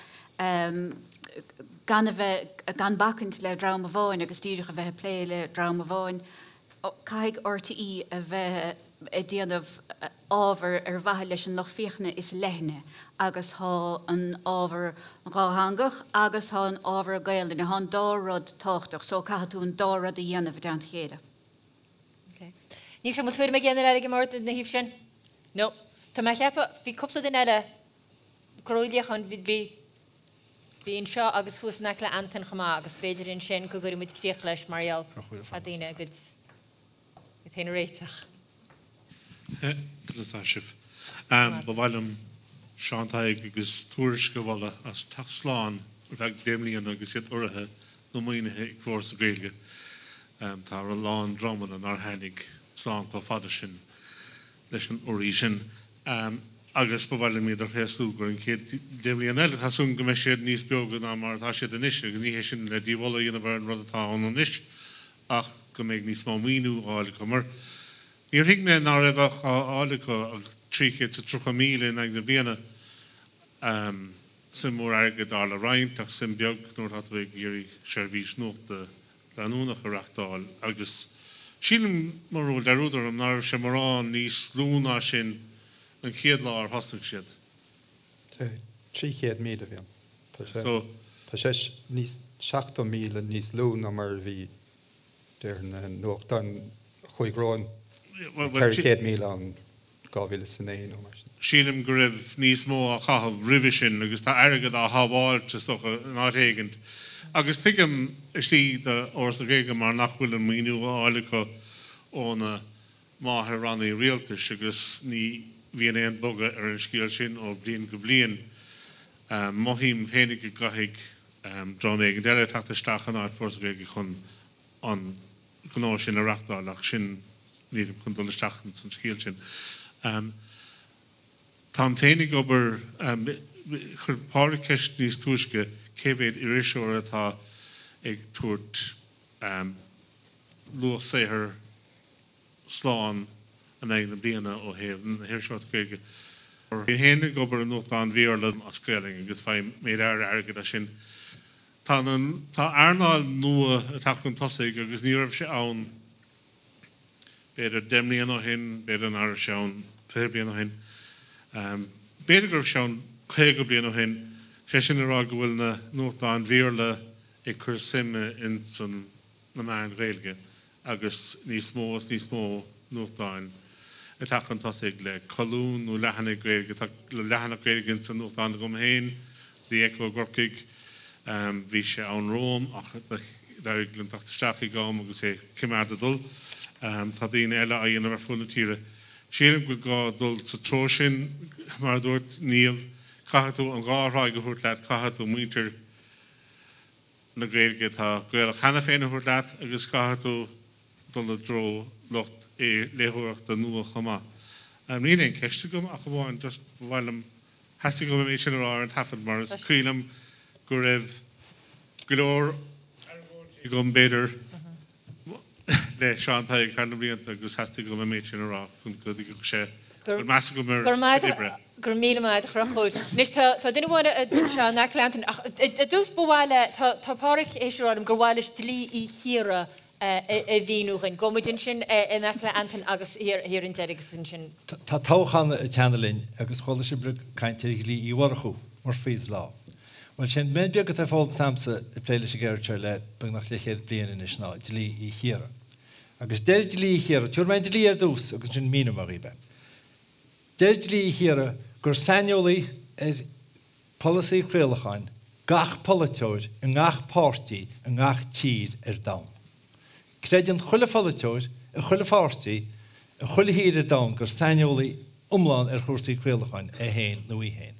gan a bheith, gan bacaint le dream amháin agus díreach a bheith ag plé le dream amháin. Caithfidh RTÉ a bheith ag déanamh ábhar ar mhaithe leis an lucht féachana is leithne agus tá an ábhar dhátheangach agus tá an ábhar Gaelainne, tá an dá rud tábhachtach so caithfidh tú an dá rud a dhéanamh i dteannta a chéile. Ok. Níl sé, an bhfuil tuairim ag aon duine eile ag an mbord ina thaobh sin? No. Tá mé ag ceapadh, bhí cúpla duine eile, Cora Uí Liacháin, bhí, bhí anseo agus thuas in aice le Antain chomh maith agus b'fhéidir ansin go gcuirfidh muid críoch leis mar gheall tá daoine a gcuid iad féin a réiteach. Conas tá sibh? Ba mhaith liom Seán Tadhg agus Tuairisc a mholadh as teacht slán ar feadh 10 mbliana agus iad urraithe nó maoinithe ag Foras na Gaeilge. Tá a lán dreamanna nár tháinig slán chomh fada sin leis an urraí sin. Agus ba mhaith liom iad a thréaslú gur an chéad 10 mbliana eile, tá súil agam go mbeidh siad níos beoga ná mar atá siad anois, agus ní hé sin le dímholadh a dhéanamh ar an rud atá ann anois, ach go mbeidh níos mó maoiniú á fháil acu. Mar níor thuig mé ná raibh ach á fháil acu ach 330,000 in aghaidh na bliana. suim mhór airgid a fháil le roinnt ach suim beag nuair atá tú ag iarraidh seirbhís nuachta leanúnach a reachtáil agus sílim, mura bhfuil dearúd orm, ná raibh sé mórán níos lú ná sin an chéad lá ar thosnaigh siad. 300,000 a bhí ann. Tá sé tá sé níos 70,000 níos lú ná mar a bhí déarfainn na nuachtáin a chuaigh romhainn, 400,000 ann 2009 nó mar sin. Sílim go raibh níos mó á chaitheamh roimhe sin agus tá airgead á shábháilt, is dócha, in áit éigint. Agus tuigim i slí do Fhoras na Gaeilge mar nach bhfuil an maoiniú á fháil acu ó na máthair-rannaí rialtais agus ní bhíonn aon bogadh ar an scéal sin ó bhliain go bliain. Mothaím féinig go gcaithfidh dream éigint eile teacht isteach in áit Foras na Gaeilge chun an gnó sin a reachtáil ach sin, nílim chun dul isteach ins an scéal sin. Táim féin ag obair, chuir Pádraig ceist níos túisce cé mhéad iriseoir atá ag tabhairt luach saothair slán in aghaidh na bliana ó thaobh na hiriseoireachta Gaeilge. Bím féin ag obair i nuachtán Bhéarla as Gaelainn agus faighim méid áirithe airgid as sin. Tá tá earnáil nua ag teacht chun tosaigh agus ní raibh sé ann b'fhéidir 10 mbliana ó shin, b'fhéidir nach raibh sé ann 20 bliain ó shin, b'fhéidir go raibh sé ann 50 bliain ó shin, sé sin a rá go bhfuil na nuachtáin Bhéarla ag cur suime ins an na meáin Ghaeilge agus níos mó is níos mó nuachtáin ag teacht chun tosaigh le colún nó leathanaigh Gaeilge. Tá leathanach Gaeilge ins an nuachtán agam féin, The Echo i gCorcaigh. Bhí sé ann romham ach d'éirigh liom teacht isteach ag am agus é coimeád ag dul. Tá daoine eile á dhéanamh ar fud na tíre. Sílim go bhfuil gá dul sa treo sin, mar a dúirt Niamh, caithfidh tú an dhá thráigh a thabhairt leat, caithfidh tú muintir na Gaeilge atá Gaelach cheana féin a thabhairt leat agus caithfidh tú dul i dtreo lucht léitheoireachta nua chomh maith. Níl aon cheist agam ach amháin just ba mhaith liom, theastaigh uaim an méid sin a rá ar an taifead mar is cuimhin liom go raibh go leor argóintí agam b'fhéidir le Seán Tadhg thar na blianta agus theastaigh uaim an méid sin a rá chun go dtuigfeadh sé go bhfuil meas agam ar a chuid oibre. Go raibh míle maith agat a Chonchúir. Anois tá tá duine amháin anseo in aice le Antain ach i dtús ba mhaith le, tá tá Pádhraic théis a rá liom gur mhaith leis dlí Uí Chiardha a mhíniú dhuinn. Gabhfaidh muid ansin in aice le Antain agus thiar thiar an deireadh agus ansin. Tá toghchán ag teannadh linn agus chuala sibh ag caint ar dhlí Uí Mhurchú, Murphy's Law. Bhuel, sé an méid beag atá foghlamtha a'msa ag plé leis an gceird seo le beagnach leathchéad bliain anois ná dlí Uí Chiardha. Agus deir dlí Uí Chiardha, tabharfaidh mé an dlí ar dtús agus ansin míneoidh mé dhaoibh é. Deir dlí Uí Chiardha gur saineolaí ar pholasaí craolacháin gach polaiteoir i ngach páirtí i ngach tír ar domhan. Creideann chuile pholaiteoir i chuile pháirtí i chuile thír ar domhan gur saineolaí iomlán ar chúrsaí craolacháin é féin nó í féin.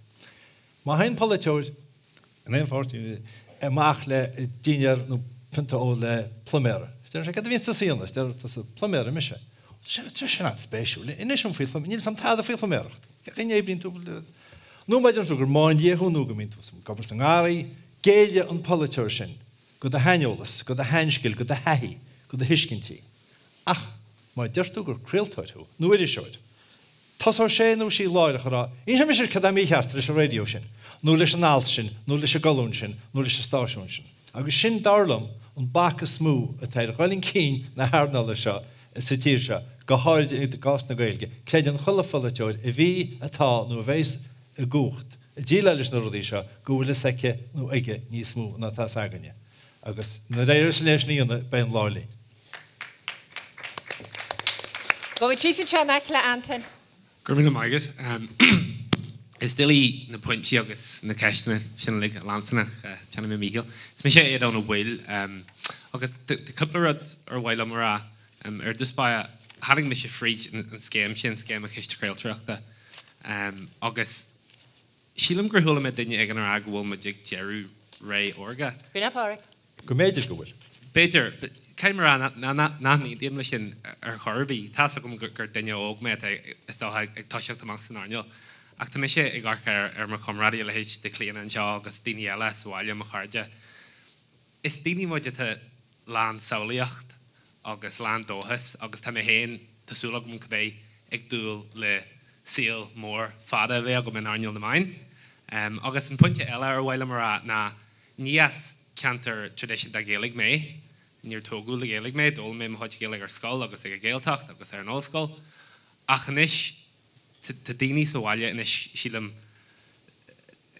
Má théann polaiteoir, in aon pháirtí, amach le dinnéar nó pionta óil le pluiméara, is deireann sé, céard a bhíonns tusa a dhéanamh? Is deir tusa, pluiméara mise. Tá sin an-spéisiúil. Inis dom faoi phluiméireacht. Níl 'fhios a'm tada faoi phluiméireacht. Cén chaoi a n-oibríonn tú? Nó má deireann tú gur máinlia thú nó go mbíonn tú ag obair sa ngarraí, géilleadh an polaiteoir sin go do shaineolas, go do shainscil, go do thaithí, go do thuiscintí. Ach má deir tú gur craoltóir thú, nó iriseoir, Tosóidh sé nó sí láithreach ag rá, 'Inseoidh mise duit cad tá mícheart leis an raidió sin, nó leis an alt sin, nó leis an gcolún sin, nó leis an stáisiún sin. Agus sin, dar liom, an bac is mó atá ar dhul chun cinn na hearnála seo sa tír seo, go háirid i gcás na Gaeilge. Creideann chuile pholaiteoir a bhí, atá nó a bheas i gcumhacht ag déileáil leis na rudaí seo go bhfuil fhios aici nó aige níos mó ná atá fhios againne. Agus nuair a éireos linn é sin a dhéanamh, beidh an lá linn. Gabhfaidh muid síos anseo in aice le Antain. Go raibh míle maith agat. Is doiligh na pointí agus na ceisteanna sin uilig a leanstan ach déanfaidh mé mo dhícheall. Is mise Aodhán Ó Baoill agus tá cúpla rud ar mhaith liom a rá. Ar dtús báire, tháinig mise fríd an scéim sin, scéim an Chiste Craoltóireachta, agus Sílim gur chuala mé duine éigin a rá go bhfuil muid ag deireadh ré órga. B'in é Pádhraic. Go mb'fhéidir go bhfuil. B'fhéidir. Caithfidh mé a rá nach n-aontaím leis sin ar chor ar bith. Tá's agam gur duine óg mé atá, is dócha, ag toiseacht amach san earnáil. Ach tá mise ag amharc ar mo chomrádaí, a leithéid de Chlíona anseo agus daoine eile sa bhaile, mo chairde. Is daoine muid atá lán samhlaíocht agus lán dóchas agus tá mé féin, tá súil agam cibé, ag dúil le saol mór fada a bheith agam in earnáil na meáin. Agus an pointe eile ar mhaith liom a rá ná ní as ceantar traidisiúnta Gaeilge mé, níor tógadh le Gaeilge mé, d'fhoghlaim mé mo chuid Gaeilge ar scoil agus ag an Ghaeltacht agus ar an ollscoil ach anois tá daoine sa bhaile anois sílim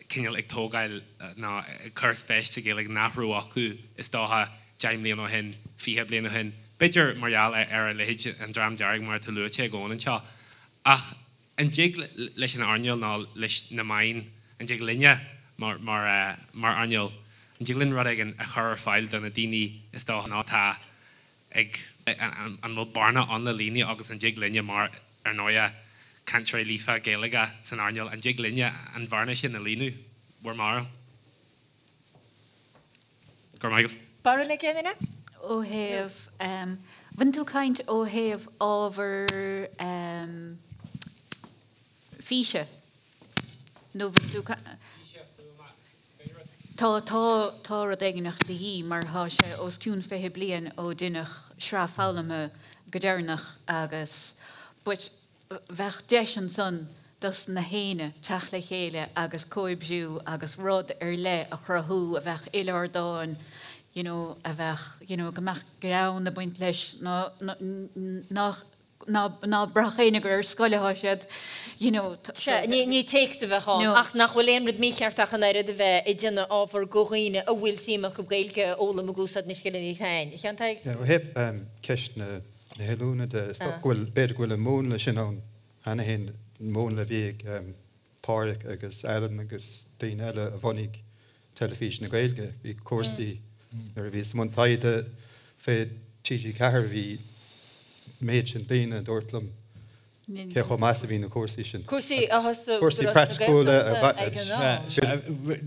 cineál ag tógáil nó ag cur spéis sa Ghaeilge nach raibh acu is dócha 10 mbliana ó shin, 20 bliain ó shin, b'fhéidir mar gheall ar a leithéid, an Dream Dearg mar atá luaite ag Eoin anseo. Ach an dtig leis an earnáil nó leis na meáin, an dtig linne mar mar earnáil, an dtig linn rud éigin a chur ar fáil do na daoine is dócha atá ag, an bhfuil bearna ann le líonadh agus an dtig linne mar, ar ndóighe, cainteoirí líofa Gaeilge san earnáil, an dtig linne an bhearna sin a líonadh? Bhur mbarúil? Go raibh maith agaibh. Barúil ag aon duine? Ó thaobh, bhfuil tú ag caint ó thaobh ábhar físe nó bhfuil tú. Físe, fuaime, pé rud. Tá, tá, tá rud éigineach de dhíth mar tá sé os cionn 20 bliain ó deineadh sraith foghlamtha go deireanach agus but bheadh deis ansan dos na héinne teacht le chéile agus comhoibriú agus rud ar leith a chruthú a bheadh il-ardáin you know a bheadh you know go mbeadh greann ag baint leis ná nach ná ná braithfeadh éinne gur ar scoil atá siad you know. Sea, ní ní téacs a bheadh ann ach nach bhfuil aon rud mícheart ach an oiread a bheith ag déanamh ábhar do dhaoine a bhfuil suim acu Gaeilge a fhoghlaim ag úsáid na scileanna féin. A Sheáin Thaidhg? Yeah, ó thaobh ceist na na hoiliúna de, is dócha go bhfuil, b'fhéidir go bhfuil an múnla sin ann cheana féin, an múnla a bhí ag Páraic agus Alan agus daoine eile a bhunaigh Teilifís na Gaeilge. Bhí cúrsaí, nuair a bhíos i mbun taighde fé TG4 bhí an méid sin daoine a dúirt liom cé chomh maith is a bhí na cúrsaí sin. Cúrsaí a thosaigh Cúrsaí praiticiúla a ag an am.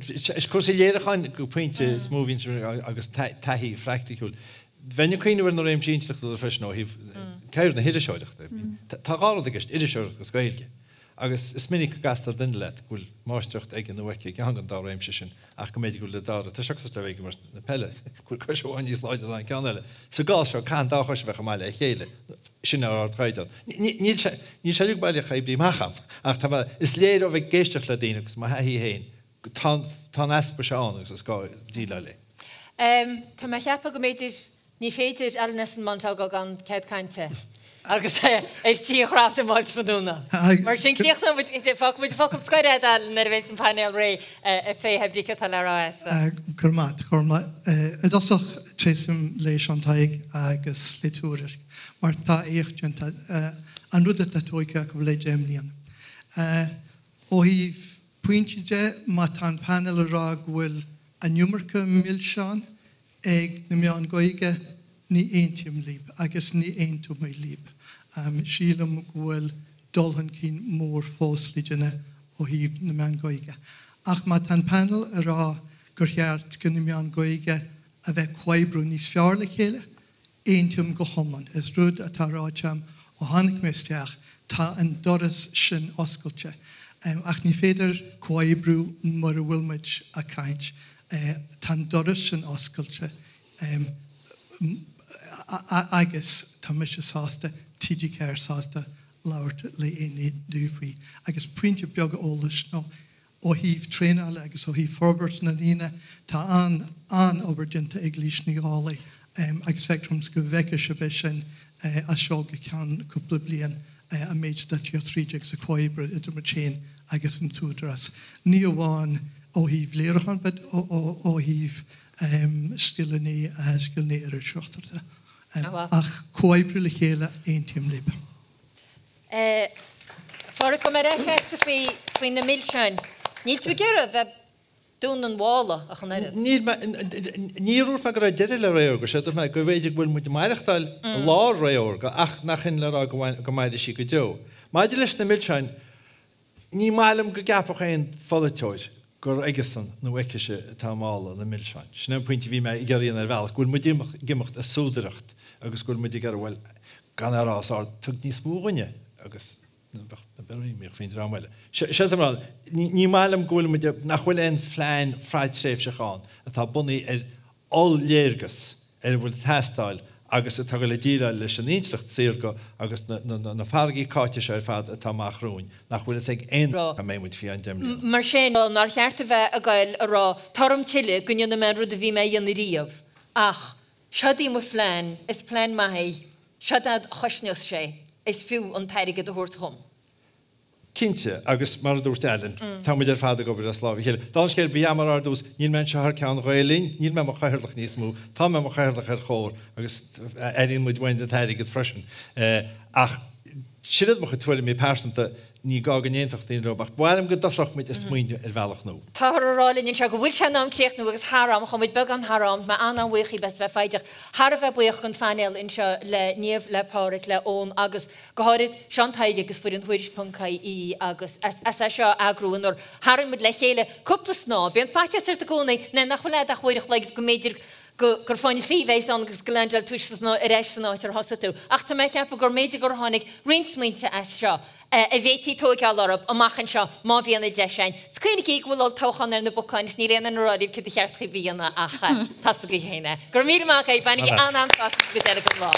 Is cúrsaí léiriúcháin go pointe is mó a bhíonn agus taithí phraiticiúil. Bheinn ag cuimhneamh ar na réimsí intleachtúla freisin ó thaobh ceird na hiriseoireachta. Tá dhá rud i gceist, iriseoireacht agus Gaeilge. Agus is minic go gcastar duine leat go bhfuil máistreacht aige nó aici i gceann den dá réimse sin ach go mb'fhéidir go bhfuil an dara, tá sé cosúil le bheith ag imirt na peile, go bhfuil cois amháin níos láidre ná an ceann eile. Sa gcás seo, caithfidh an dá chois a bheith chomh maith le chéile. Sin ar ardchaighdeán. Níl sé, níl sé uilig baileach oibrithe amach agam ach tá mé, is léir ó bheith ag éisteacht le daoine agus mo thaithí féin, Tá an easpa seo ann agus is gá déileáil léi. Tá mé ag ceapadh go mb'fhéidir, ní féidir Alan Esslemont a fhágáil gan cead cainte agus é ar tí an ghradaim a fháil tráthnóna. Mar sin críochnóidh muid, fágfaidh muid focal scoir agat Alan nuair a bheidh an painéal réidh ag plé pé ar bith atá le rá agatsa. Go raibh maith agat, a Ghormfhlaith. I dtosach, tréaslaím le Seán Tadhg agus le Tuairisc mar tá éacht déanta, an rud atá tógtha acu le 10 mbliana. Ó thaobh pointe de, má tá an painéal ag rá go bhfuil an iomarca milseán ag na meáin Gaeilge, ní aontaím libh agus ní aontóidh mé libh. Sílim go bhfuil dul chun cinn mór fós le déanamh ó thaobh na meán Gaeilge. Ach má tá an painéal ag rá gur cheart go na meáin Gaeilge a bheith ag comhoibriú níos fearr le chéile, Aontaím go hiomlán. Is rud atá ráite agam ó tháinig mé isteach, tá an doras sin oscailte. Ach ní féidir comhoibriú mura bhfuil muid ag caint. Tá an doras sin oscailte agus tá mise sásta, TG4 sásta labhairt le éinne díobh faoi. Agus pointe beag eolais nó Ó thaobh traenála agus ó thaobh forbairt na ndaoine, tá an-obair déanta ag Lís Ní Dhálaigh agus feictear domsa go bhfeicfidh sibh é sin as seo go ceann cúpla bliain, an méid atá ag tíocht tríd agus an comhoibriú idir muid féin agus an tÚdarás. Ní amháin ó thaobh léiriúcháin but ó thaobh scileanna, scileanna iriseoireachta de. Ach comhoibriú le chéile, aontaím libh. A Pháraic, gabhfaidh mé ar ais agatsa faoi, faoi na milseáin. Níl tú ag iarraidh a bheith dún an mhála ach an oiread. Níl mé, níor dhúirt mé go raibh deireadh le ré órga, sé dúirt mé go mb'fhéidir go bhfuil muid ag maireachtáil i lár ré órga ach nach shin le rá go mairfidh sí go deo. Maidir leis na milseáin, Ní maith liom go gceapfadh aon pholaiteoir gur aigesan nó aicise atá mála na milseáin. Sin é an pointe a bhí mé ag iarraidh a dhéanamh ar bhealach, go bhfuil muid ag imeacht i súdaireacht agus go bhfuil muid ag iarraidh, bhuel, gan é a rá os ard, tug níos mó dhúinne agus ná beadh imníoch faoin dream eile. Sé atá mé a rá, ní maith liom go bhfuil muid, nach bhfuil aon phlean fadtréimhseach ann atá bunaithe ar oll-léargas ar a bhfuil ag teastáil. agus atá ag goil ag déileáil leis an intleacht saorga agus na farraigí cáite seo ar fad atá amach romhainn, nach bhfuil fhios ag aon duine cá mbeidh muid faoi cheann 10 mbliana. Mar sin, nár cheart a bheith ag goil a rá, tá orm tuilleadh go ndéanfaidh mé an rud a bhí mé a dhéanamh riamh, ach seod í mo phlean, is plean maith é, seod fhad a chosnós sé, is fiú an t-airgead a thabhairt dhom. Cinnte, agus mar a dúirt Alan, tá muid ar fad ag obair as lámh a chéile. Dála an scéil, ba dheas mar ar dtús, níl mé anseo thar ceann Ghael Linn, níl mé i mo chathaoirleach níos mó, tá mé i mo chathaoirleach ar Chomhar agus airíonn muid uainn an t-airgead freisin. Ach sin iad mo chuid tuairimí pearsanta, ní gá go n-aontódh daoine leo, ach ba mhaith liom go dtosódh muid ag smaoineamh ar bhealach nua. Táthar a rá linn anseo go bhfuil sé in am críochnú agus thar am, chuaigh muid beagán thar am, tá mé an-an-bhuíoch díbh as bheith foighdeach. Thar a bheith buíoch den phainéal anseo le Niamh, le Pádhraic, le Eoin agus go háirid Seán Tadhg agus foireann Thuairisc ponc ie agus as é seo a eagrú inar tharraing muid le chéile cúpla snáth. Bíonn faitíos ort i gcónaí nuair nach bhfuil a'd ach uair a chloig go mb'fhéidir go gur fáinne fí a bheas ann agus go leaindeáil tú ar ais san áit ar thosaigh tú. Ach tá mé ag ceapadh gur mb'fhéidir gur tháinig roinnt smaointe as seo a bhféadfaí tóigeáil orthu amach anseo má bhíonn an deis againn. 'S cuimhnigí go bhfuil olltoghchán ar na bacáin is níl aon duine ag rá libh céard ba cheart dhaoibh a dhéanamh ach tá's agaibh féin é. Go raibh míle maith agaibh, bainigí an-an-sásamh as an gcuid eile den lá.